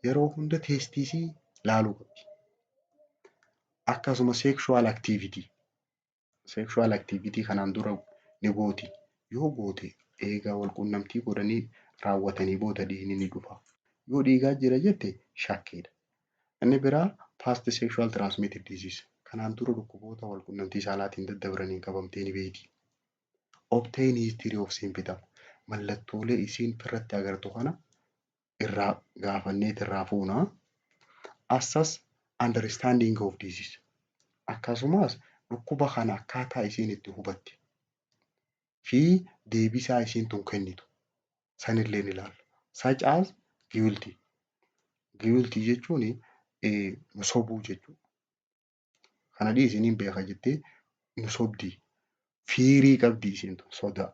yeroo hunda testisii laaluu qabdi. Akkasuma sexual activity. Sexual activity kanaan dura ni gooti. Yoo goote, eegaa wal quunnamtii godhanii raawwatanii booda dhiigni ni dhufa. Yoo dhiigaa jira jette shakkiidha. Inni biraa past sexual transmitted disease. Kanaan dura dhukkuboota wal quunnamtii saalaatiin daddabran qabamtee ni beekti. Obtain history of symptom. Mallattoolee isiin irratti agartu kana irraa gaafanneet irraa fuuna. Assess understanding of disease. Akkasumas dhukkuba kana akkaataa isiin itti hubatte fi deebisaa isiin tun kennitu sanillee ni ilaalla. Such as guilty. Guilty jechuun nu sobuu jechuudha. Kana dhiisi, niin beeka jettee nu sobdi. Fear qabdi isiin tun, sodaa.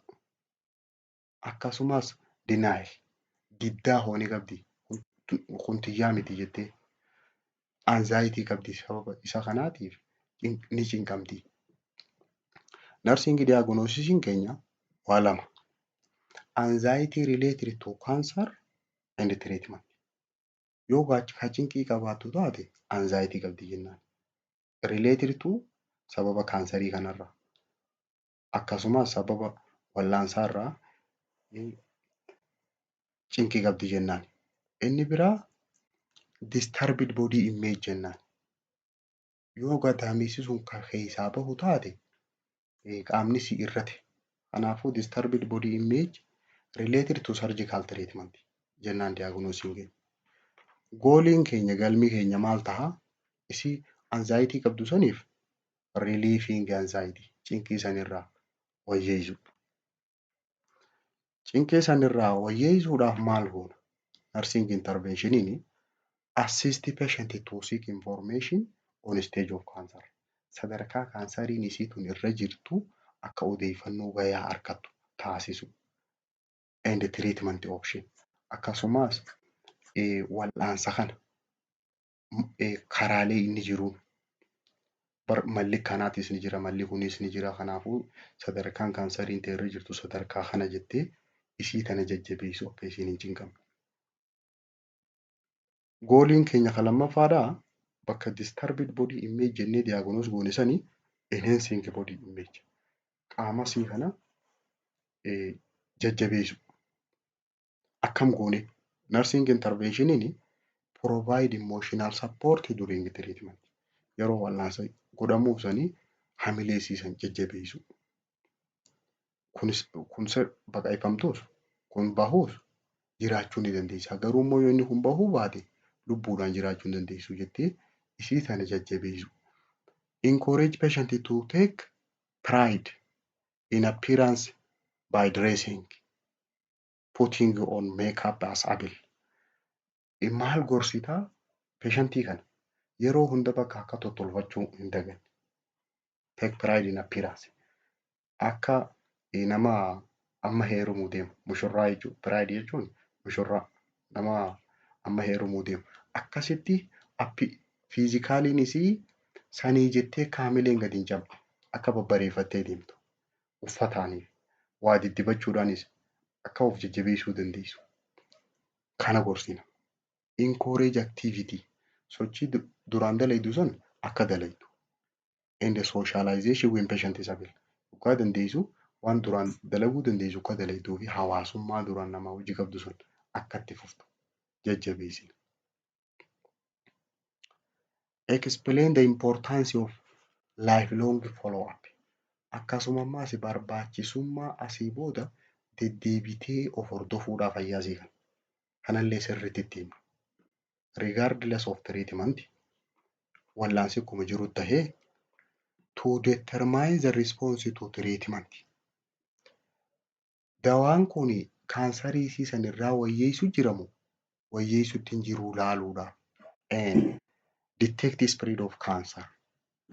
Akkasumas denial, diddaa hoo ni qabdi. Kun tiyyaa miti jettee. Anxiety qabdi, sababa isa kanaatiif ni cinqamti. Nursing diagnosisiin keenya waa lama. Anxiety related to cancer and treatment. Yoo ka cinqii qabaattu taate anxiety qabdi jennaan. Related to sababa kaansarii kanarraa. Akkasumas sababa wal'aansaarraa cinqii qabdi jennaan. Inni biraa disturbed body image jennaan. Yoo gadameessi sun kan keessaa bahu taate qaamni si irrate. Kanaafuu disturbed body image related to surgical treatment jennaan diagnosisiin keenya. Goaliin keenya, galmi keenya maal ta'a? Isii anxiety qabdu saniif relieving anxiety, cinqii sanirraa wayyeessuu. Cinqii sanirraa wayyeessuudhaaf maal goona? Nursing interventioniin assist patient to seek information on stage of cancer. Sadarkaa kaansariin isii tun irra jirtu akka odeeffannoo gahaa argattu taasisu. And treatment option. Akkasumas wal'aansa kana karaalee inni jiruun malli kanaatis ni jira, malli kunis ni jira, kanaafuu sadarkaan kaansariin ta'e irra jirtu sadarkaa kana jettee isii tana jajjabeessuu akka isiin hin cinqamne. Goaliin keenya kan lammaffaadhaa bakka disturbed body image jennee diagnose goone sanii enhancing body image, qaama isii kana jajjabeessu. Akkam goone? Nursing interventioniin provide emotional support during treatment, yeroo wal'aansa godhamuuf sanii hamilee isiisan jajjabeessu. Kunis kun baqaqfamtus kun bahuus jiraachuu ni dandeessa. Garuu immoo yoo inni kun bahuu baate lubbuudhaan jiraachuu hin dandeessu jettee isii sana jajjabeessu. Encourage patient to take pride in appearance by dressing, putting on makeup as able. Maal gorsitaa patientii kana? Yeroo hunda bakka akka tottolfachuu hin daganne. Take pride in appearance. Akka nama Amma heerumuu deemu mushurraa jechuudha. Bride jechuun mushurraa, nama amma heerumuu deemu. Akkasitti physicaliinis sanii jettee kaamileen gadi hin cabne akka babbareeffattee deemtu. Uffataanii waa diddibachuudhaanis akka of jajjabeessuu dandeessu. Kana gorsina. Encourage activity, sochii duraan dalaydu sun akka dalaydu. And socialization when patient is able. Hoggaa dandeessu waan duraan dalaguu dandeessu akka dalayduu fi hawaasummaa duraan namaa wajji qabdu sun akka itti fuftu jajjabeessina. Explain the importance of lifelong follow-up. Akkasuma ammaas barbaachisummaa asii booda deddeebitee of hordofuudhaaf fayyaa isii kana. Kanallee sirriitti itti himna. Regardless of treatment, wallaansi akkuma jiru tahee, to determine the response to treatment. Dawaan kun kaansarii isii sanirraa wayyeessu jira moo wayyeessutti hin jiru laaluudhaaf. And detect spread of cancer.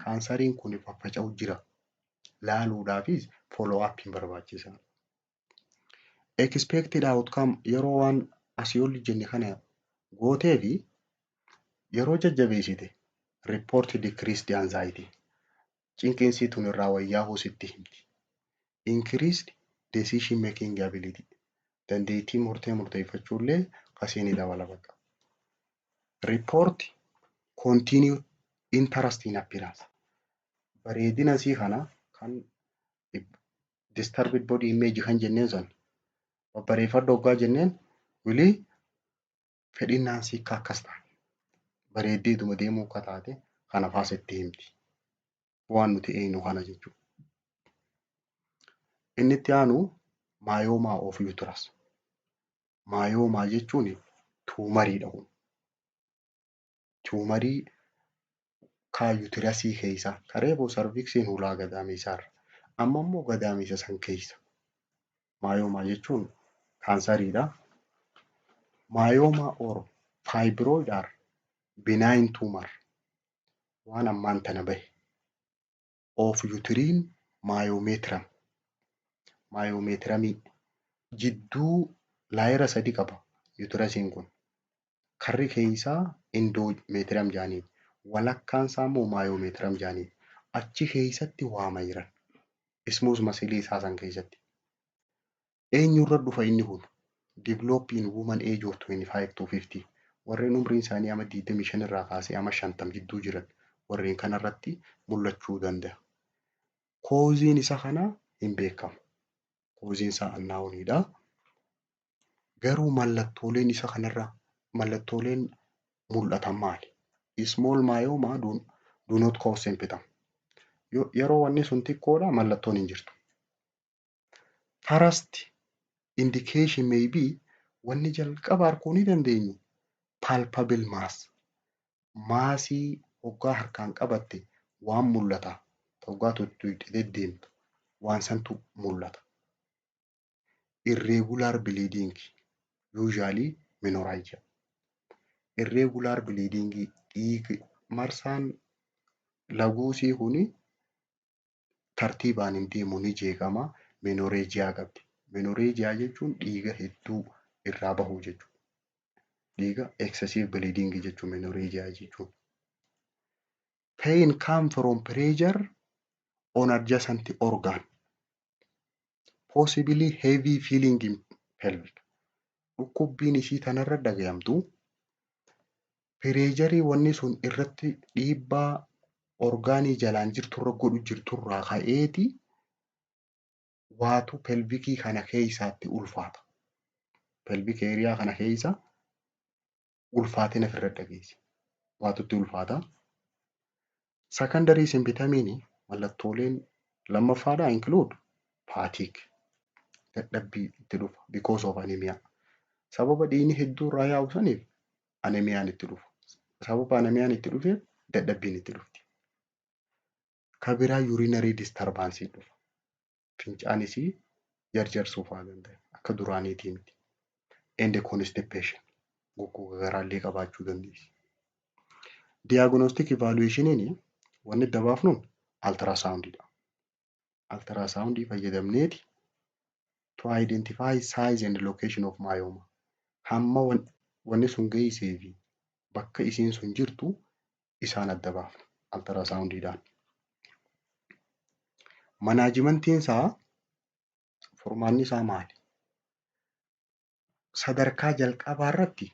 Kaansariin kun faffaca'u jira laaluudhaafis follow up hin barbaachisaadha. Expected outcome, yeroo waan asii ol jenne kana gootee fi yeroo jajjabeessite, report decreased anxiety. Cinqiinsi tun irraa wayyaa'uu sitti himti. Increased decision making ability. Dandeettii murtee murteeffachuullee kasii ni dabala bakka. Report continued interest in appearance. Bareedina isii kana kan disturbed body image kan jenneen san babbareeffadhu hoggaa jenneen wilii fedhinnaan sii akka akkas taate bareeddeetuma deemuu akka taate kana faa sitti himti. Waan nuti eeynu kana jechuudha. Inni itti aanu myoma of uterus. Myoma jechuun tumoriidha kun. Tumorii kaa uterusii keessa kareeboo cervixiin hulaa gadaameessaarra. Amma immoo gadaameessa san keessa. Myoma jechuun kaansariidha. Myoma or fibroid are benign tumor, waan ammaan tana bahe, of uterine myometrium. Myometriumii jidduu layera sadi qaba uterusiin kun. Karri keessaa endometrium jedhaniin. Walakkaan isaa immoo myometrium jedhaniin. Achi keessatti waama jiran. Smooth muscle isaa san keessatti. Eenyurra dhufa inni kun? Develop in woman age of 25 to 50. Warreen umriin isaanii ama 25 irraa kaasee ama 50 jidduu jiran warreen kanarratti mul'achuu danda'a. Causeiin isa kanaa hin beekamu. Causeiin isaa unknowniidha. Garuu mallattooleen isa kanarra mallattooleen mul'atan maali? Small myoma do not cause symptom. Yeroo wanni sun xiqqoodha mallattoon hin jirtu. First indication may be, wanni jalqaba arguu ni dandeenyu, palpable mass. Massii hoggaa harkaan qabatte waan mul'ata. Hoggaa tuttuqxee deddeemtu waan santu mul'ata. Irregular bleeding, usually menorrhagia. Irregular bleeding, dhiigi marsaan laguusii kuni tartiibaan hin deemu, ni jeeqama. Menorrhagia qabdi. Menorrhagia jechuun dhiiga hedduu irraa bahuu jechuudha. Dhiiga excessive bleeding jechuun menorrhagia jechuun. Pain come from pressure on adjacent organ. Possibly heavy feeling in pelvic. Dhukkubbiin isii tanarra dhagayamtu pressurii wanni sun irratti dhiibbaa organii jalaan jirturra godhu jirturraa ka'eeti waatu pelvicii kana keessaatti ulfaata. Pelvic area kana keessa ulfaatina ofirra dhageessi. Waatutti ulfaata. Secondary symptomiin, mallattooleen lammaffaadhaa, include fatigue, dadhabbii itti dhufa, because of anemia. Sababa dhiigni hedduu irraa yaa'u saniif anemiaan itti dhufa. Sababa anemiaan itti dhufeef dadhabbiin itti dhufti. Ka biraa urinary disturbance dhufa. Fincaanis jarjarsuu fa'aa danda'a. Akka duraaniitii miti. And constipation, goggoga garaallee qabaachuu dandeessi. Diagnostic evaluationiin wanni adda baafnuun ultrasoundiidha. Ultrasoundii fayyadamneeti To identify size and location of myoma. Hamma wanni sun geessee fi bakka isiin sun jirtu isaan adda baafna ultrasoundiidhaan. Managementiin isaa, furmaanni isaa maali? Sadarkaa jalqabaa irratti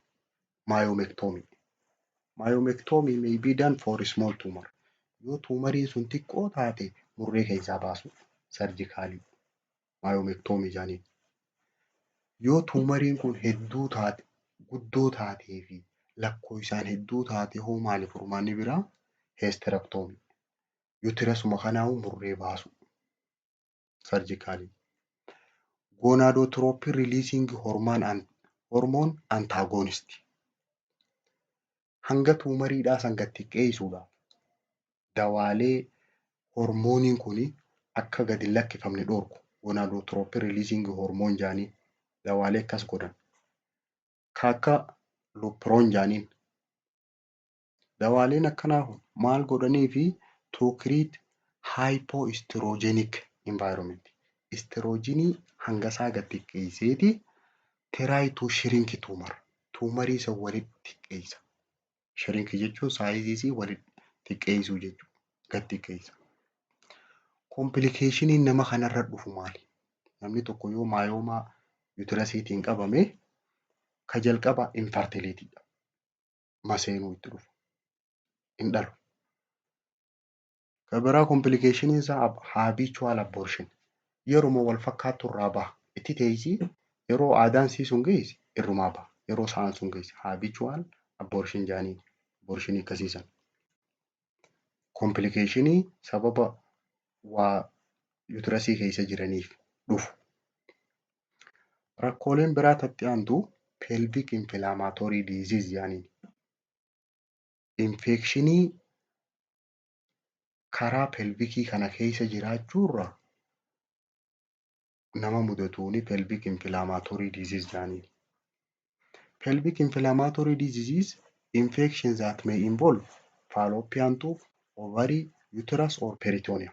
myomectomy. Myomectomy may be done for small tumor. Yoo tumoriin sun xiqqoo taate, murree keessaa baasu, surgicalii myomectomy jedhaniin. Yoo tumoriin kun hedduu taate, guddoo taatee fi lakkoofsaan hedduu taate hoo maali furmaanni biraa? Hysterectomy. Uterusuma kanaa'uu murree baasu, surgicalii. Gonadotropin releasing hormone antagonist. Hanga tumoriidhaa san gad xiqqeessuudhaaf dawaalee hormooniin kun akka gad hin lakkifamne dhorku, gonadotropin releasing hormone jedhanii dawaalee akkas godhan. Ka akka Lupron jedhaniin. Dawaaleen akkanaa kun maal godhanii fi to create hypoestrogenic environment. Estrogenii hanga isaa gad xiqqeesseeti try to shrink tumor. Tumorii san walitti xiqqeessa. Shrink jechuun sizeii isii walitti xiqqeessuu jechuudha. Gad xiqqeessa. Complicationiin nama kanarra dhufu maali? Namni tokko yoo myoma uterusiitiin qabame, ka jalqaba infertilitydha. Maseenuu itti dhufa. Hin dhalu. Ka biraa complicationiin isaa habitual abortion. Yeruma wal fakkaattu irraa baha. Itti teessii yeroo aadaan sii sun geesse irrumaa baha. Yeroo sa'aan sun geesse habitual abortion jedhaniin. Abortionii akkasii sana. Complicationii sababa waa uterusii keessa jiraniif dhufu. Rakkooleen biraa tatti aantu pelvic inflammatory disease jedhaniin. Infectionii karaa pelvicii kana keessa jiraachuurra nama mudatuuni pelvic inflammatory disease jedhaniin. Pelvic inflammatory disease, infections that may involve fallopian tube, ovary, uterus or peritoneum.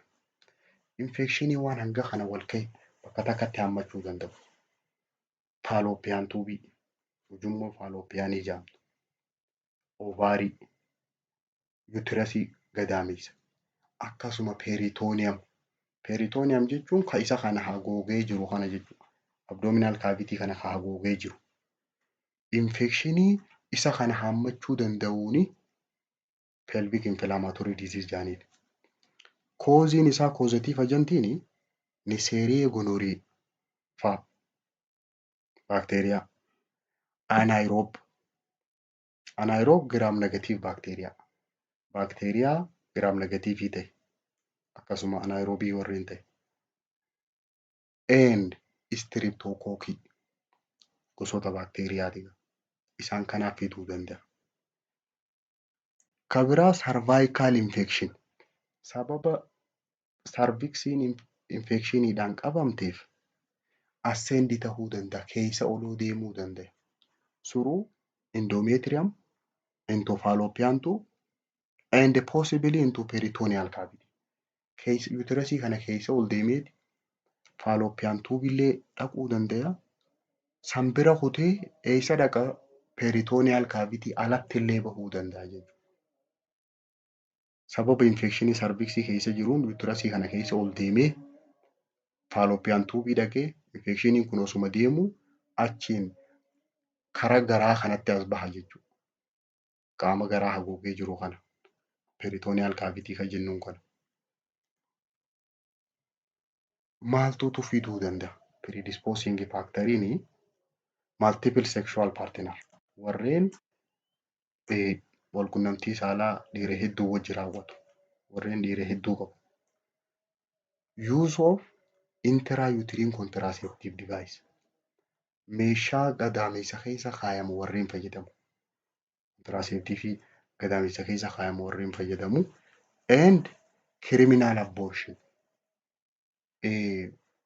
Infectionii waan hanga kana wal ka'e bakka takkatti hammachuu danda'u. Fallopian tube, ujummoo fallopianii jedhamtu, ovary, uterusii, gadameessa, akkasuma peritoneum. Peritoneum jechuun kan isa kana haguugee jiru kana jechuudha. Abdominal cavity kana kan haguugee jiru. Infectionii isa kana hammachuu danda'uuni pelvic inflammatory disease jedhaniin. Causeiin isaa, causative agentiin, Neisseria gonorrhoeae fa'a, baakteeriyaa. Anaerobe. Anaerobe gram negative baakteeriyaa. Baakteeriyaa gram negativeii ta'e, akkasuma anaerobeii warreen ta'e. And streptococcii, gosoota baakteeriyaati. Isaan kanaaf fiduu danda'a. Ka biraa cervical infection. Sababa cervixiin infectioniidhaan qabamteef ascend ta'uu danda'a. Keessa oluu deemuu danda'a. Through endometrium into fallopian tube and possibly into peritoneal cavity. Keessa uterusii kana keessa ol deemeeti fallopian tube illee dhaquu danda'a. San bira kutee eessa dhaqa? Peritoneal cavity alatti illee bahuu danda'a jechuudha. Sababa infectionii cervixii keessa jiruun uterusii kana keessa ol deemee fallopian tubeii dhaqee, infectioniin kun osuma deemuu achiin karaa garaa kanatti as baha jechuudha. Qaama garaa haguugee jiru kana, peritoneal cavity kan jennuun kana. Maaltutu fiduu danda'a? Predisposing factoriin multiple sexual partner, warreen walqunnamtii saalaa dhiira hedduu wajji raawwatu, warreen dhiira hedduu qabu. Use of intrauterine contraceptive device, meeshaa gadameessa keessa kaayamu warreen fayyadamu. Contraceptive gadameessa keessa kaayamu warreen fayyadamu. And criminal abortion,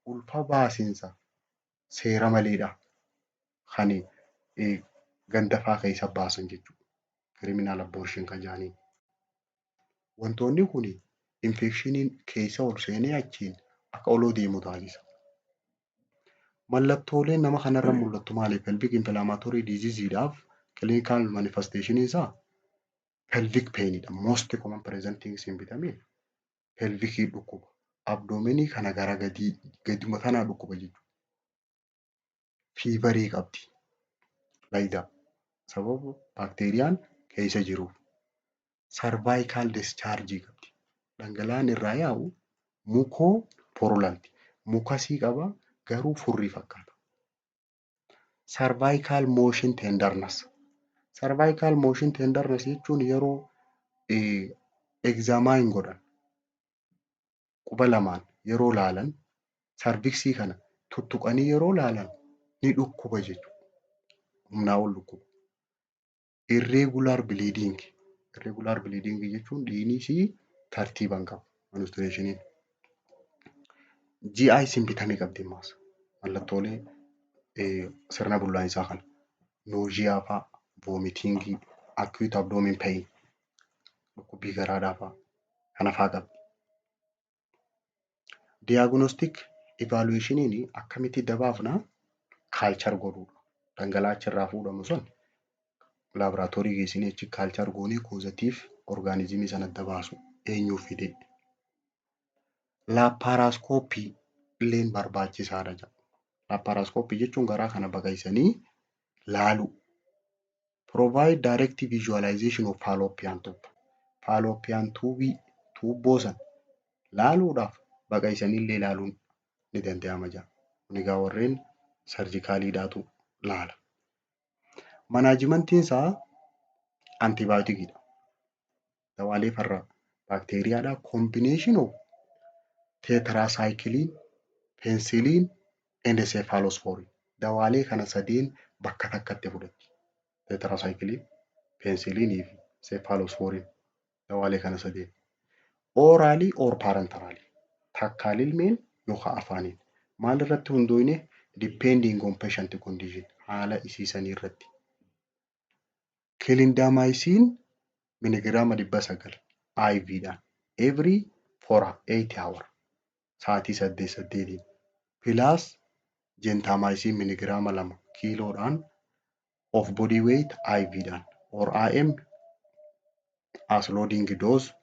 ulfa baasiinsa seera maleedha. Kan ganda fa'aa keessa baasan jechuudha. Criminal abortion kan jedhaniin. Wantoonni kun infectioniin keessa ol seenee achiin akka oloo deemu taasisa. Mallattooleen nama kanarra mul'attu maali? Pelvic inflammatory diseaseidhaaf clinical manifestation isaa pelvic painidha. Most common presenting symptom pelvicii dhukkuba. Abdomenii kana gara gadii gaduma kanaa dhukkuba jechuudha. Feverii qabdi. Laayidaa sababa baakteeriyaan keessa jiruuf. Cervical discharge qabdi. Dhangala'aan irraa yaa'u mucopurulent. Mucusii qaba garuu furrii fakkaata. Cervical motion tenderness. Cervical motion tenderness jechuun yeroo examine godhan quba lamaan yeroo laalan cervixii kana tuttuqanii yeroo laalan ni dhukkuba jechuudha. Humnaa ol dhukkuba. Irregular bleeding. Irregular bleeding jechuun dhiigni ishii tartiiba hin qabu menstruationiin. GI symptomii qabdi ammas mallattoolee sirna bullaa'insaa kana. Nausea fa'aa, vomitingii, acute abdomen pain, dhukkubbii garaadhaa fa'aa kana fa'aa qabdi. Diagnostic evaluationiin akkamitti dabaafna? Culture godhuudha. Dhangala'aa achirraa fuudhamu sun laaboraatoorii geessinee achi culture goonee causative organismii sana adda baasu eenyuu fide. Laparoscopy illeen barbaachisaadha jedha. Laparoscopy jechuun garaa kana baqaqsanii laaluu. Provide direct visualization of fallopian tube. Fallopian tube tuubboo sana laaluudhaaf baqaqsanii illee ilaaluun ni danda'ama jedha. Kun egaa warreen surgicaliidhaatu laala. Managementiin isaa antibioticiidha. Dawaalee farra baakteeriyaadha. Combination of tetracycline, penicillin and cephalosporin. Dawaalee kana sadeen bakka takkatti fudhatti. Tetracycline, penicillinii fi cephalosporin dawaalee kana sadeen. Orally or parenterally. Takkaan ilmeen yookaan afaaniin. Maal irratti hundoofne? Depending on patient condition. Haala isiisanii irratti. Clindamycin miligiraama 900 IVdhaan every 4 8 hour, sa'aatii saddeet saddeetiin, plus gentamicin miligiraama 2 kiiloodhaan of body weight IVdhaan or IM as loading dose,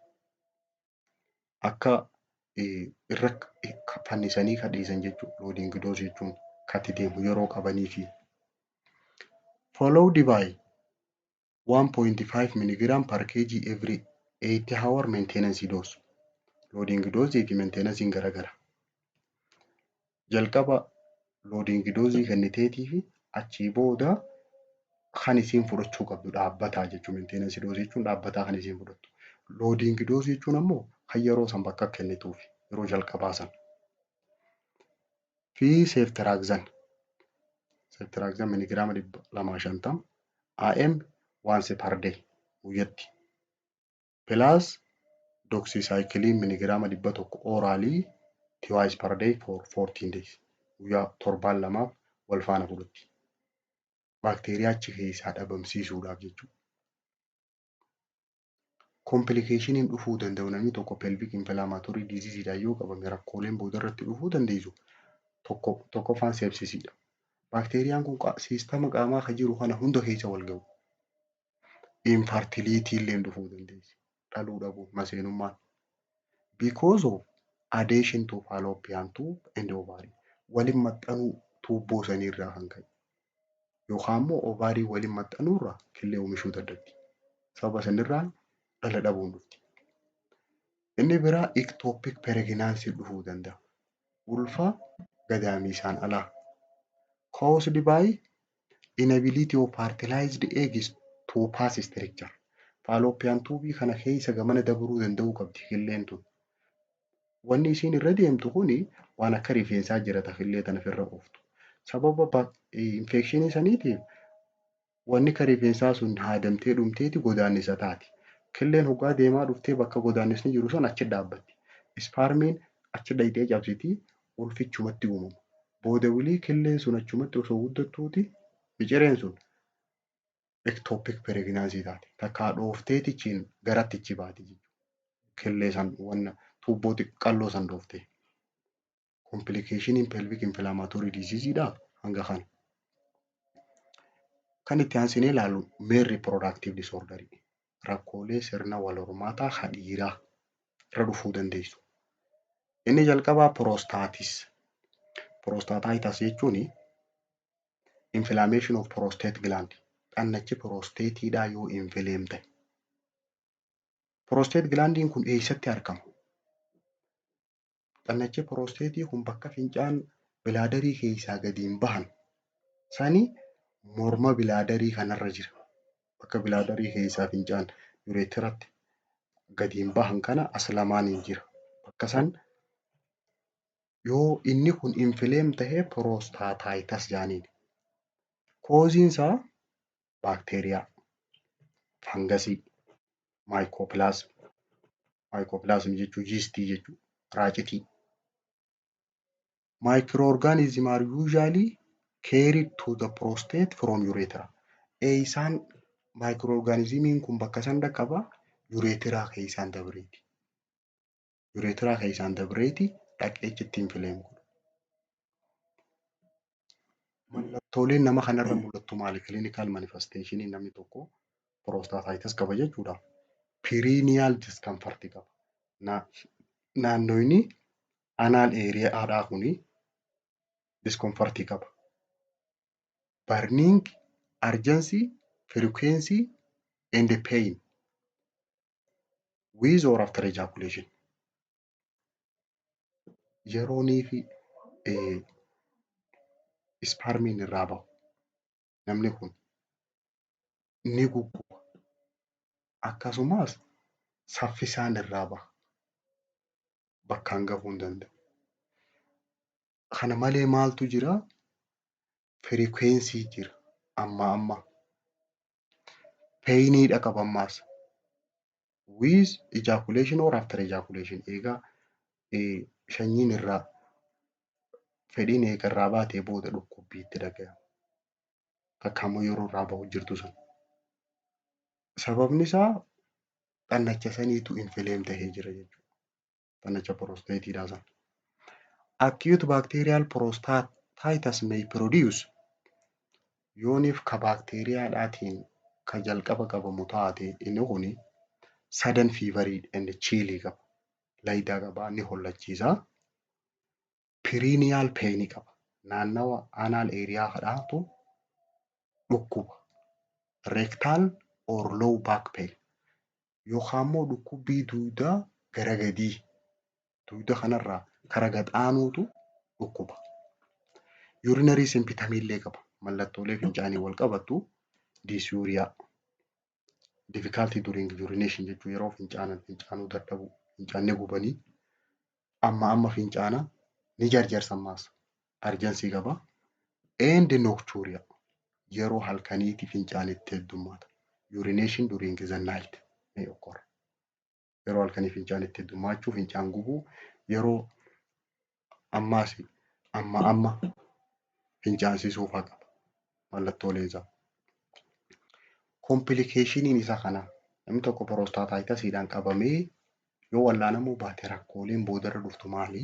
akka irra fannisanii kadhiisan jechuudha. Loading dose jechuun katti deemu yeroo qabanii fi followed by 1.5 milligram per kg every 8 hour maintenance dose. Loading dose fi maintenance garagara. Jalqaba loading dose kenniteetii fi achii booda kan isiin fudhachuu qabdu dhaabbataa jechuudha. Maintenance dose jechuun dhaabbataa kan isiin fudhattu. Loading dose jechuun ammoo kan yeroo san bakka kennituuf yeroo jalqabaa san. Fi ceftriaxone. Ceftriaxone miligiraama 250 IM once per day guyyatti. Plus doxycycline miligiraama 100 orally twice per day for 14 days. Guyyaa torbaan lamaaf wal faana fudhatti. Baakteeriyaa achi keessaa dhabamsiisuudhaaf jechuudha. Complicationiin dhufuu danda'u, namni tokko pelvic inflammatory diseaseidhaan yoo qabame rakkooleen boodarratti dhufuu dandeessu tokko tokkoffaan sepsisiidha. Baakteeriyaan kun systema qaamaa kan jiru kana hunda keessa wal gahu. Infertility illee dhufuu dandeessi. Dhaluu dhabuu, maseenummaan. Because of adhesion to fallopian tube and ovary. Waliin maxxanuu tuubboo saniirraa kan ka'e. Yookaan immoo ovary waliin maxxanuurraa killee oomishuu dadhabdi. Sababa sanirraan dhala dhabuun dhufti. Inni biraa ectopic pregnancy dhufuu danda'a. Ulfa gadameessaan alaa. Caused by inability of fertilized eggs to pass stricture. Fallopian tube kana keessa gamana dabruu danda'uu qabdi killeen tun. Wanni isiin irra deemtu kuni waan akka rifeensaa jira killee tana ofirra ooftu. Sababa infectionii saniitiif wanni akka rifeensaa sun haadamtee dhumteeti godaannisa taati. Killeen hoggaa deemaa dhuftee bakka godaannisni jiru sun achi dhaabbatti. Spermiin achi dhaqxee cabsitii ulfichumatti uumama. Booda wilii killeen sun achumatti osoo guddattuuti micireen sun ectopic pregnancy taati. Takkaa dhoofteetichiin garattichi baati jechuudha. Killee san wanna tuubboo qalloo san dhooftee. Complicationiin pelvic inflammatory diseaseidha hanga kana. Kan itti aansinee ilaallu male reproductive disorder, rakkoolee sirna wal hormaataa kan dhiiraa irra dhufuu dandeessu. Inni jalqabaa prostatitis. Prostatitis jechuun inflammation of prostate gland, xannachi prostateiidhaa yoo inflame ta'e. Prostate glandiin kun eessatti argama? Xannachi prostateii kun bakka fincaan bladderii keessaa gadi hin bahan sani morma bladderii kanarra jira. Bakka bladderii keessaa fincaan urethratti gadi hin bahan kana as lamaaniin jira. Bakka san yoo inni kun inflame ta'e prostatitis jedhaniin. Causeiin isaa baakteeriyaa, fungusii, mycoplasma. Mycoplasma jechuun yeastii jechuudha. Raacitii. Microorganisms are usually carried to the prostate from urethra. Eessaan microorganismiin kun bakka san dhaqqaba? Urethra keessaan dabreeti. Urethra keessaan dabreeti dhaqee achitti inflame godha. Mallattooleen nama kanarra mul'attu maali? Clinical manifestation namni tokko prostatitis qaba jechuudha. Perineal discomfort qaba. Naannoonni anal areaadhaa kuni discomfort qaba. Burning, urgency, frequency and pain with or after ejaculation. Yeroonii fi spermiin irraa bahu namni kun ni gugguba. Akkasumas saffisaan irraa baha. Bakkaan gahuu hin danda'u. Kana malee maaltu jiraa? Frequency jira ammaa amma. Painiidha qaba ammaas. With ejaculation or after ejaculation, egaa sanyiin irraa fedhiin eega irraa baatee booda dhukkubbii itti dhagahama. Takka immoo yeroo irraa bahu jirtu sun. Sababni isaa xannacha saniitu inflame tahee jira jechuudha. Xannacha prostateiidhaa sana. Acute bacterial prostatitis may produce, yooniif ka baakteeriyaadhaatiin ka jalqaba qabamu taate, inni kuni sudden fever and chill qaba. Laayidaa qaba, ni hollachiisa. Perineal pain qaba. Naannawa anal area kadhaatu dhukkuba. Rectal or low back pain yookaan immoo dhukkubbii dugdaa gara gadii, dugda kanarraa kara gad aanuutu dhukkuba. Urinary symptom illee qaba. Mallattoolee fincaanii wal qabattu dysuria. Difficulty during urination jechuun yeroo fincaanan fincaanuu dadhabuu, fincaanni gubanii, amma amma fincaana, ni jarjarsa ammaas, urgency qaba. And nocturia, yeroo halkaniiti fincaan itti heddummaata. Urination during the night may occur. Yeroo halkanii fincaan itti heddummaachuu, fincaan gubuu, yeroo ammaas amma amma fincaansisuu fa'aa qaba mallattooleen isaa. Complicationiin isa kana, namni tokko prostatitisiidhaan qabamee yoo wallaanamuu baate rakkooleen boodarra dhuftu maali?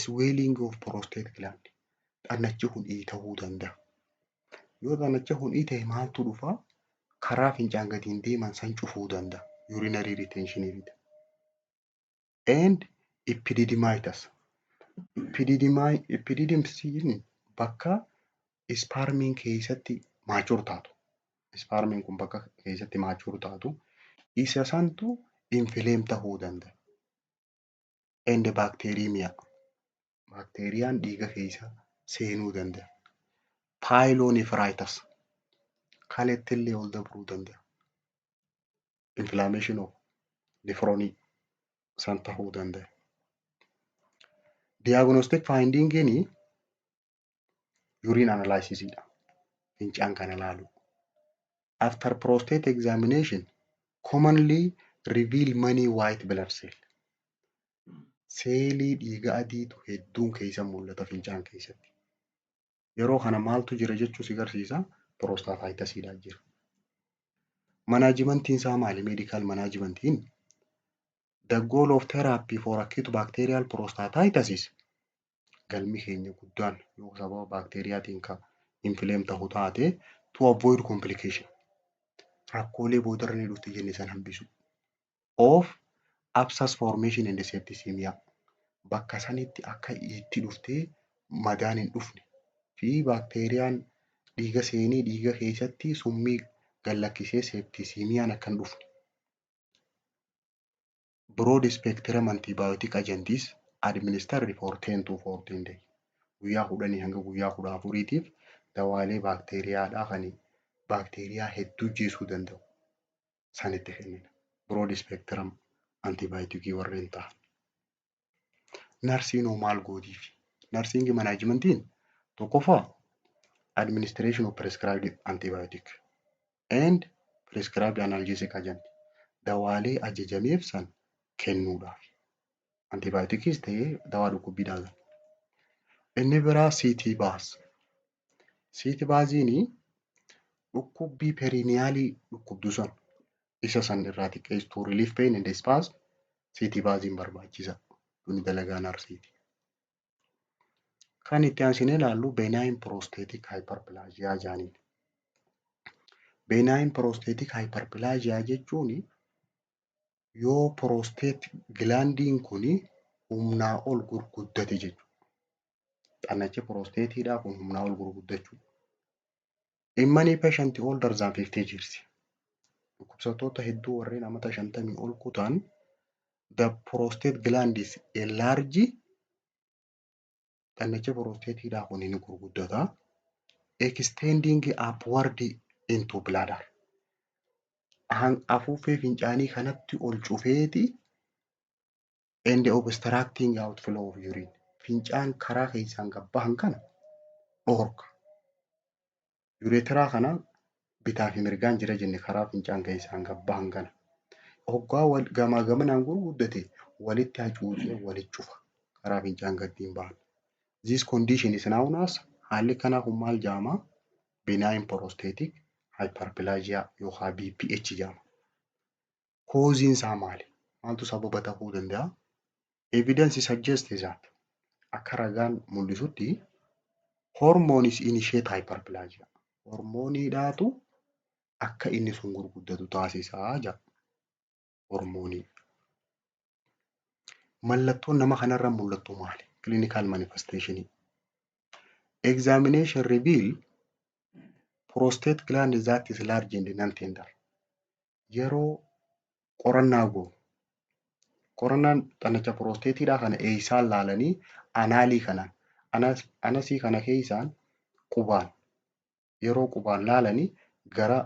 Swelling of prostate gland. Xannachi kun dhiita'uu danda'a. Yoo xannachi kun dhiita'e maaltu dhufaa? Karaa fincaan gadi deeman san cufuu danda'a. Urinary retention fida. And epididymitis. Epididymisiin bakka spermiin keessatti mature taatu. Spermiin kun bakka keessatti mature taatu isa santu inflame tahuu danda'a. And bacteremia. Baakteeriyaan dhiiga keessa seenuu danda'a. Pyelonephritis. Kaleetti illee ol dabruu danda'a. Inflammation of nephronii san tahuu danda'a. Diagnostic findingiin urine analysis dha. Fincaan kana ilaalu. After prostate examination commonly reveal many white blood cell. Seelii dhiiga adiitu hedduun keessa mul'ata fincaan keessatti. Yeroo kana maaltu jira jechuu si agarsiisa? Prostatitisiidhaa jira. Managementiin isaa maali? Medical managementiin, the goal of therapy for acute bacterial prostatitis is Galmi keenya guddaan yoo sababa baakteeriyaatiin kan inflame ta'u taate, to avoid complication, rakkoolee boodarra ni dhufti jenne san hambisu. Of abscess formation and septicemia, bakka sanitti akka itti dhuftee madaan hin dhufne fi baakteeriyaan dhiiga seenee dhiiga keessatti summii gad lakkisee septicemiaan akka hin dhufne. Broad spectrum antibiotic agents administered for 10 to 14 days. Guyyaa 10 hanga guyyaa 14tiif dawaalee baakteeriyaadhaa kan baakteeriyaa hedduu ajjeesuu danda'u sanitti kennina. Broad spectrum antibioticii warreen ta'an. Narsiin hoo maal gootiif? Nursing managementiin tokkoffaa administration of prescribed antibiotic and prescribed analgesic agent, dawaalee ajajameef san kennuudhaaf. Antibioticis ta'ee dawaa dhukkubbiidhaa. Inni biraa sitz bath. Sitz bathiin dhukkubbii perinealii dhukkubdu san isa san irraa xiqqeessitu, relief pain and spasm, sitz bathiin barbaachisa. Kuni dalagaa narsiiti. Kan itti aansinee ilaallu benign prostatic hyperplasia jedhaniin. Benign prostatic hyperplasia jechuun yoo prostate glandiin kun humnaa ol gurguddate jechuudha. Xannachi prostateiidhaa kun humnaa ol gurguddachuu. In many patient older than 50 years. Dhukkubsattoota hedduu warreen amata 50 ol kutan, the prostate gland is enlarged, xannachi prostateiidhaa kun ni gurguddata. Extending upward into bladder. Afuuffee fincaanii kanatti ol cufeeti and obstructing outflow of urine. Fincaan karaa keessaan gad bahan kana dhorka. Urethra kana bitaa fi mirgaan jira jenne, karaa fincaan keessaan gad bahan kana. Hoggaa gamaa gamanaan gurguddate walitti hacuucee walitti cufa, karaa fincaan gadi bahan. This condition is known as, haalli kanaa kun maal jedhama? Benign prostatic hyperplasia yookaan BPH jedhama. Causeiin isaa maali? Maaltu sababa ta'uu danda'a? Evidence suggests that, akka ragaan mul'isutti, hormones initiate hyperplasia. Hormooniidhaatu akka inni sun gurguddatu taasisaa jedha. Hormoonii. Mallattoon nama kanarra mul'attu maali? Clinical manifestation. Examination reveal prostate gland that is large and non-tender. Yeroo qorannaa goonu, qorannaan xannacha prostateiidhaa kana eessaan laalanii? Analii kanaan, anusii kana keessaan qubaan yeroo qubaan laalanii gara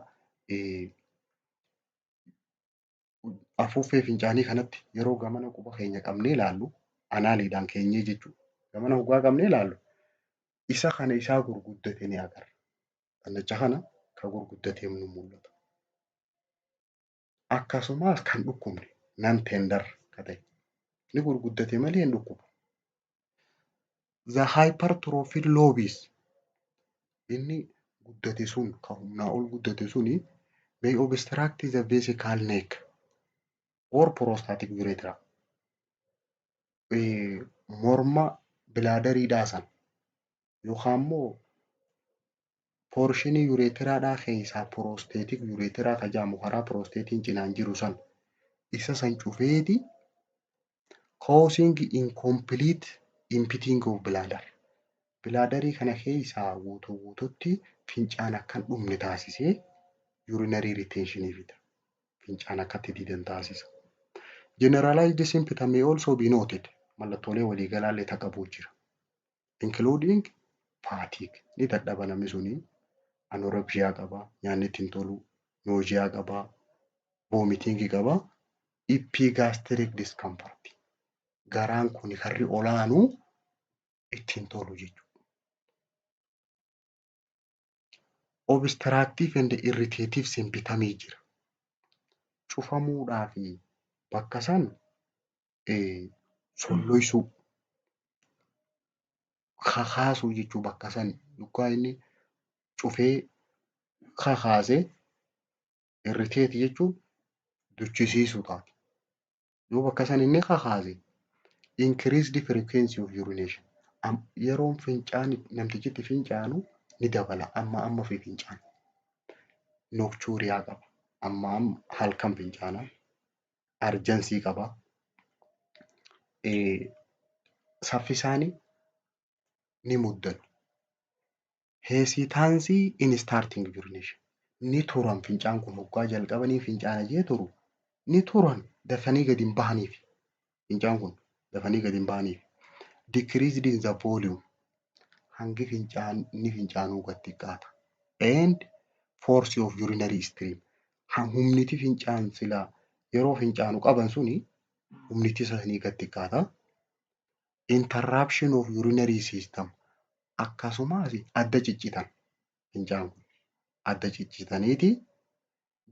afuuffee fincaanii kanatti yeroo gamana quba keenya qabnee ilaallu, analiidhaan keenyee jechuudha. Gamana hoggaa qabnee ilaallu isa kana isaa gurguddate ni agarra. Xannacha kana kan gurguddatee nu mul'ata. Akkasumas kan dhukkubne, non tender ka ta'e, ni gurguddate malee hin dhukkubu. The hypertrophied lobes, inni guddate sun, kan humnaa ol guddate suni, may obstruct the vesical neck or prostatic urethra. Morma bladderiidhaa san yookaan immoo portionii urethraadhaa keessaa prostatic urethra ka jedhamu, karaa prostateiin cinaan jiru san, isa san cufeeti causing incomplete emptying of bladder. Bladderii kana keessaa guutuu guututti fincaan akka hin dhumne taasisee urinary retention fida. Fincaan akka itti didan taasisa. Generalized symptom may also be noted. Mallattoolee waliigalaa illee qabu jira. Including fatigue, ni dadhaba namni suni, anorexia qaba, nyaanni itti hin tolu, nausea qaba, vomiting qaba, epigastric discomfort. Garaan kun karri olaanuu itti hin tolu jechuudha. Obstructive and irritative symptom jira. Cufamuudhaa fi bakka san solloysuu, kakaasuu jechuu, bakka san yoggaa inni cufee kakaase, irritate jechuun duchisiisuu taati. Yoo bakka san inni kakaase, increased frequency of urination, Yeroon fincaan namtichi fincaanu ni dabala. Amma amma fi fincaan. Nocturia qaba. Amma amma halkan fincaana. Urgency qaba. Saffisaani ni muddan. Hesitancy in starting urination. Ni turan fincaan kun hoggaa jalqabanii fincaana jee turu ni turan, dafanii gadi hin bahaniif. Fincaan kun dafanii gadi hin bahaniif. Decreased in the volume. Hangi fincaan ni fincaanuu gad xiqqaata. And force of urinary stream. Humniti fincaan silaa yeroo fincaanu qaban suni humniti sanii gad xiqqaata. Interruption of urinary system. Akkasumas adda ciccitan, fincaan kun adda ciccitaniiti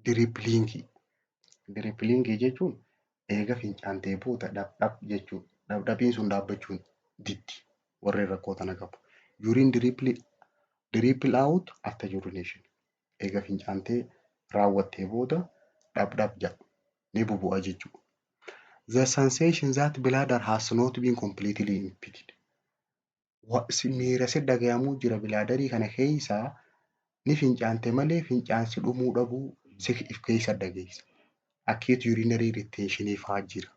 dribbling. Dribbling jechuun eega fincaantee booda dhap dhap jechuudha. Dhap dhaphiin sun dhaabbachuu diddi warreen rakkoo tana qabu. Urine dribble out after urination. Eega fincaantee raawwattee booda dhap dhap jedha, ni bubu'a jechuudha. The sensation that bladder has not been completely emptied. Miira si dhagayamuu jira bladderii kana keessaa ni fincaante malee fincaansi dhumuu dhabuu si if keessa dhageessa. Acute urinary retention fa'aa jira.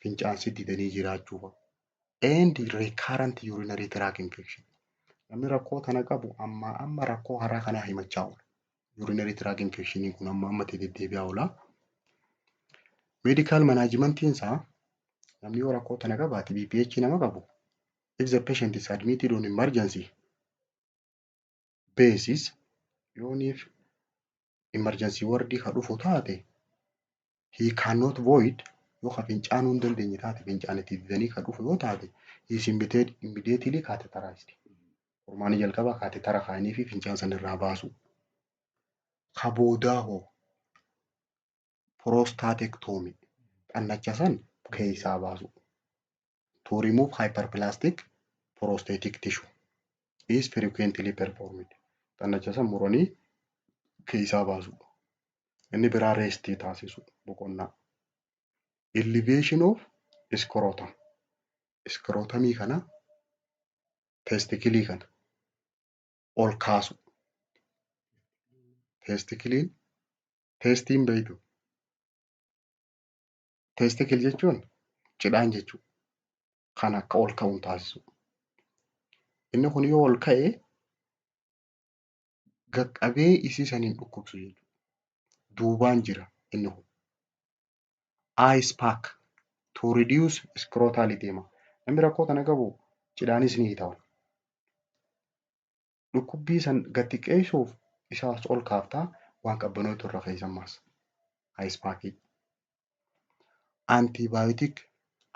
Fincaansi didanii jiraachuu fa'a. And recurrent urinary tract infection. Namni rakkoo tana qabu ammaa amma rakkoo haraa kanaa himachaa oola. Urinary tract infection kun amma ammatti deddeebi'aa oola. Medical managementiin isaa, namni yoo rakkoo tana qabaate, BPH nama qabu, if the patient is admitted on emergency basis, yooniif emergency wardii ka dhufu taate, he cannot void, yoo ka fincaanuu hin dandeenye taate, fincaan itti didanii ka dhufu yoo taate, he is immediately catheterized. Furmaanni jalqabaa catheter kaa'anii fi fincaan sana irraa baasu. Ka boodaa hoo prostatectomy, xannacha san keessaa baasu. To remove hyperplastic prostatic tissue is frequently performed. Xannacha san muranii keessaa baasu. Inni biraa restii taasisu, boqonnaa. Elevation of scrotum. Scrotumii kana, testiclii kana ol kaasu. Testicliin testiin beektu. Testicle jechuun cidhaan jechuudha. Kan akka ol ka'u taasisu. Inni kun yoo ol ka'e qaqqabee isii saniin dhukkubsu jechuudha. Duubaan jira inni kun. Ice pack to reduce scrotal edema. Namni rakkoo kana qabu cidhaanis ni hiitama. Dhukkubbii san gad xiqqeessuuf isaas ol kaaftaa, waan qabbanootu irra keessa ammas. Ice packii. Antibiotic,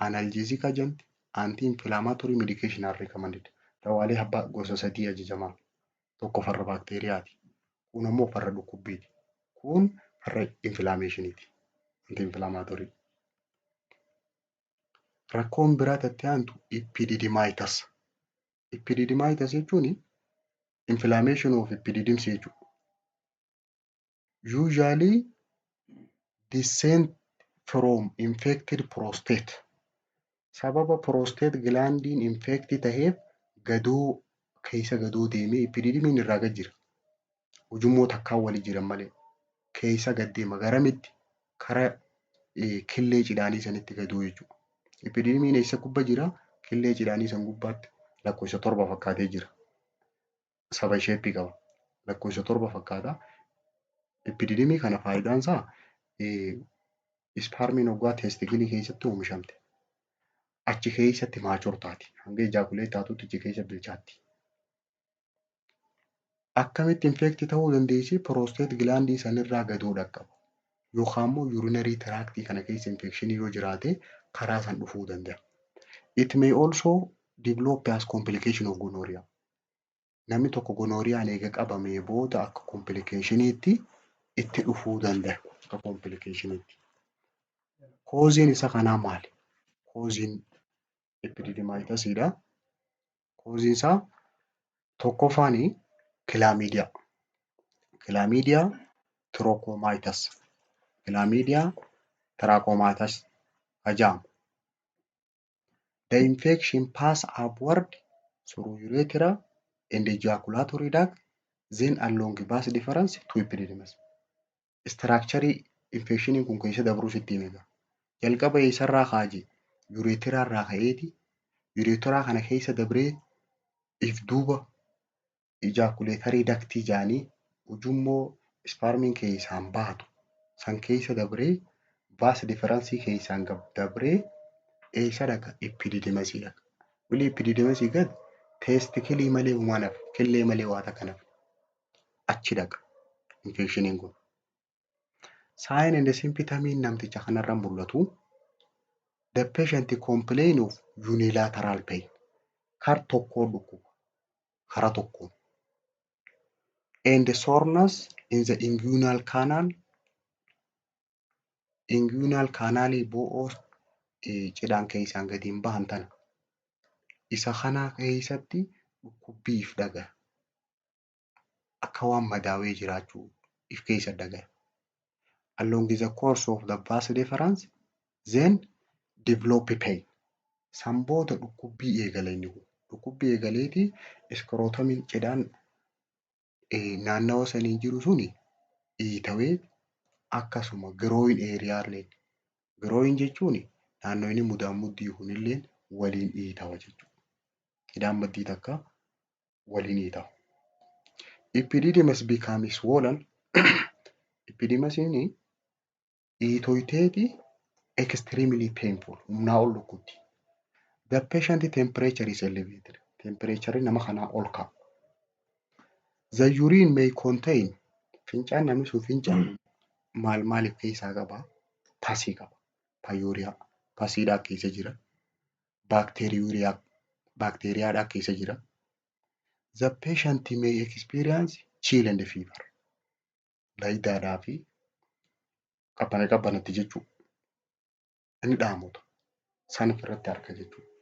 analgesic agent, anti-inflammatory medication are recommended. Dawaalee abbaa gosa sadii ajajamaa. Tokko farra baakteeriyaati. Kun ammoo farra dhukkubbiiti. Kun farra inflammationiiti. Anti-inflammatory. Rakkoon biraa tatti aantu epididymitis. Epididymitis jechuun inflammation of epididymis jechuudha. Usually descent from infected prostate. Sababa prostate glandiin infect taheef gadoo keessa gadoo deemee epididymiin irraa gad jira. Ujummoo takkaan walii jiran malee keessa gad deema, garamitti? Kara killee cidhaanii sanitti gadoo jechuudha. Epididymiin eessa gubbaa jira? Killee cidhaanii san gubbaatti lakkoofsa 7 fakkaatee jira. Saba shapeii qaba. Lakkoofsa 7 fakkaata. Epididymii kana faayidaan isaa spermiin hoggaa testiclii keessatti oomishamte achi keessatti mature taati. Hanga ejaculate taatutti achi keessa bilchaatti. Akkamitti infect ta'uu dandeessi? Prostate glandii sanirraa gadoo dhaqqaba. Yookaan immoo urinary tractii kana keessa infectionii yoo jiraate karaa san dhufuu danda'a. It may also develop as complication of gonorrhea. Namni tokko gonorrheaan eega qabamee booda akka complicationiitti itti dhufuu danda'a. Akka complicationiitti. Causeiin isa kanaa maali? Causeiin epididymitisiidha. Causeiin isaa tokkoffaani chlamydia. Chlamydia trachomatis. Chlamydia trachomatis ka jedhamu. The infection pass upward Through urethra and ejaculatory duct, then along vas deferens to epididymis. Structure infectioniin kun keessa dabruu sitti hime. Jalqaba eessarraa kaaje? Urethra irraa ka'eeti urethra kana keessa dabree if duuba ejaculatory duct jedhanii ujummoo spermiin keessaan baatu san keessa dabree, vas deferensii keessaan dabree eessa dhaqa? Epididymisii dhaqa. Wili epididymisii gad testicleii malee homaa hafe, killee malee waa takka hafe, achi dhaqa infectioniin kun. Sign and symptomiin namticha kanarra mul'atu, the patient complain of unilateral pain. Kar tokkoon dhukkuba. Kara tokkoon. And soreness in the inguinal canal. Inguinal canalii bo'oo cidhaan keessaan gadi hin bahan tana. Isa kana keessatti dhukkubbii if dhagaya. Akka waan madaawee jiraachuu if keessa dhagaya. Along the course of the vas deferens, then develop pain. San booda dhukkubbii eegala inni kun. Dhukkubbii eegaleeti scrotumiin cidhaan naannawa saniin jiru suni dhiitawee, akkasuma groin areaallee. Groin jechuun naannoo inni mudaan kunillee waliin dhiitawa jechuudha. Hidhaan maddii takka waliin dhiitawa. Epididymis become swollen. Epididymisiin dhiitoyteeti extremely painful, humnaa ol dhukkubdi. The patient temperature is elevated. Temperature nama kanaa ol ka'a. The urine may contain, fincaan namni sun fincaa'u maal maaliif keessaa qaba? Pusii qaba. Pyuria. Pusiidhaa keessa jira. Bacteriuria. Baakteeriyaadhaa keessa jira. The patient may experience chill and fever. Laayidaadhaa fi qabbana qabbanatti jechuudha. Inni dhaamota. San ofirratti arga jechuudha.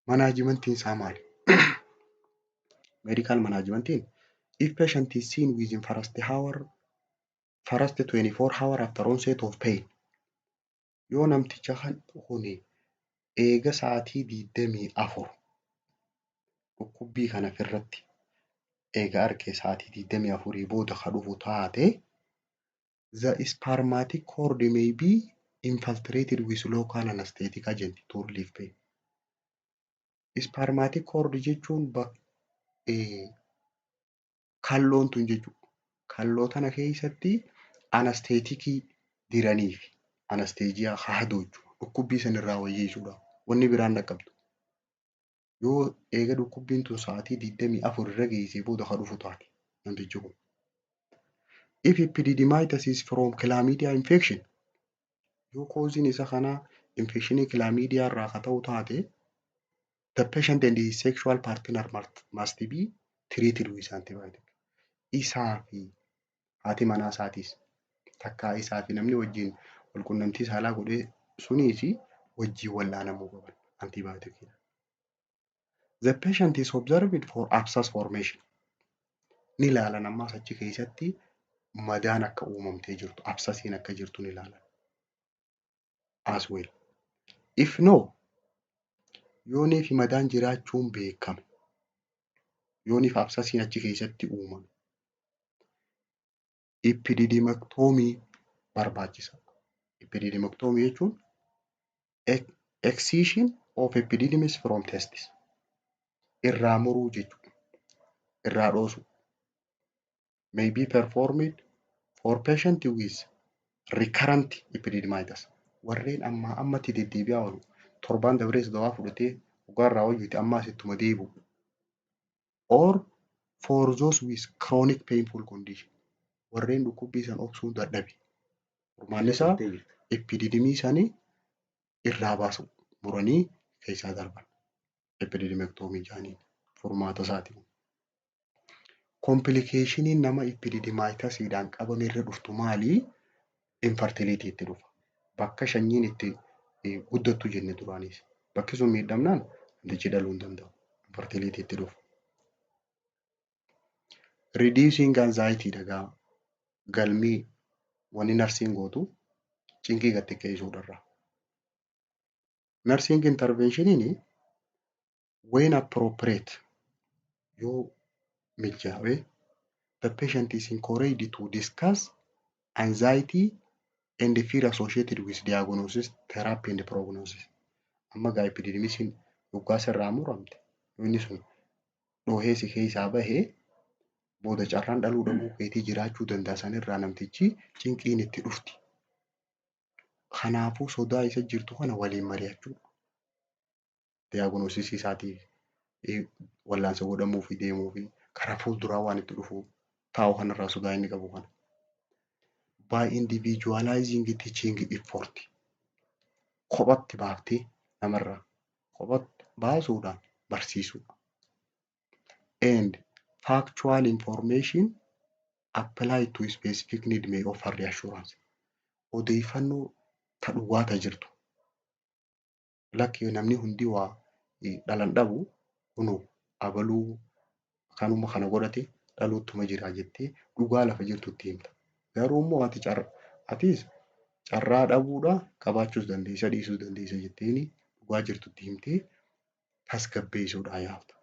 Managementiin isaa maali? Medical managementiin, if patient is seen within first hour, first 24 hour after onset of pain, yoo namticha kuni eega sa'aatii 24 dhukkubbii kana ofirratti eega arge, sa'aatii 24 booda ka dhufu taate, the spermatic cord may be infiltrated with local anesthetic agent to relieve pain. Spermatic cord jechuun kalloon tun jechuudha. Kalloo tana keessatti anestheticii diraniif, anesthesia haaduu jechuudha. Dhukkubbii sanirraa wayyeessuudhaaf wanni biraan dhaqqabdu. Yoo eega dhukkubbiin tun sa'aatii 24 irra geessee booda ka dhufu taate namtichi kun. If epididymitis is from chlamydia infection, yoo causeiin isa kanaa infectionii chlamydia irraa ka ta'u taate, the patient and his sexual partner must be treated with antibiotic. Isaa fi haati manaa isaatis takkaa isaa fi namni wajjin walqunnamtii saalaa godhee suniis wajjin wal'aanamuu qaban antibioticiidhaan. The patient is observed for abscess formation. Ni ilaalan ammaas, achi keessatti madaan akka uumamtee jirtu, abscessiin akka jirtu ni ilaalan. As well. If no, yoonii fi madaan jiraachuun beekame, yooniif abscessiin achi keessatti uumame, epididymectomy barbaachisa. Epididymectomy jechuun excision of epididymis from testis. Irraa muruu jechuudha. Irraa dhoosu. May be performed for patient with recurrent epididymitis. Warreen ammaa ammatti deddeebi'aa oolu, torbaan dabrees dawaa fudhatee dhugaarraa wayyuuti ammaas ittuma deebi'u. Or for those with chronic painful condition. Warreen dhukkubbii san obsuu dadhabe. Furmaanni isaa epididymii sanii irraa baasu, muranii keessaa darban. Epididymectomy jedhaniin furmaata isaati. Complicationiin nama epididymitisiidhaan qabame irra dhuftu maali? Infertility itti dhufa. Bakka sanyiin itti guddattu jenne duraanis. Bakki sun miidhamnaan namtichi dhaluu hin danda'u. Infertility itti dhufa. Reducing anxiety dhagaa galmii wanni narsiin gootu cinqii gad xiqqeessuudharra. Nursing interventioniin When appropriate, yoo mijaa'e, the patient is encouraged to discuss anxiety and fear associated with diagnosis, therapy and prognosis. Amma gaa epididymisiin yoggaa sirraa muramte, inni sun dhoohee si keessaa bahee booda carraan dhaluu dhabuu keetii jiraachuu danda'a. Sanirraa namtichi cinqiin itti dhufti. Kanaafuu sodaa isa jirtu kana waliin mari'achuudha. Diagnosisii isaatii, wallaansa godhamuu fi deemuu fi karaa fuulduraa waan itti dhufu taa'u kanarraa sodaa inni qabu kana. By individualizing teaching effort, kophatti baaftee namarraa kophatti baasuudhaan barsiisuudha. And factual information applied to specific need may offer reassurance. Odeeffannoo ta dhugaa ta jirtu. Lakki, namni hundi waa dhalan dhabu, kunoo abaluu kanuma kana godhate dhaluuttuma jira jettee dhugaa lafa jirtutti himta. Garuu immoo ati atis carraa dhabuudha qabaachuus dandeessa, dhiisuus dandeessa jetteeni dhugaa jirtutti himtee tasgabbeessuudhaan yaalta.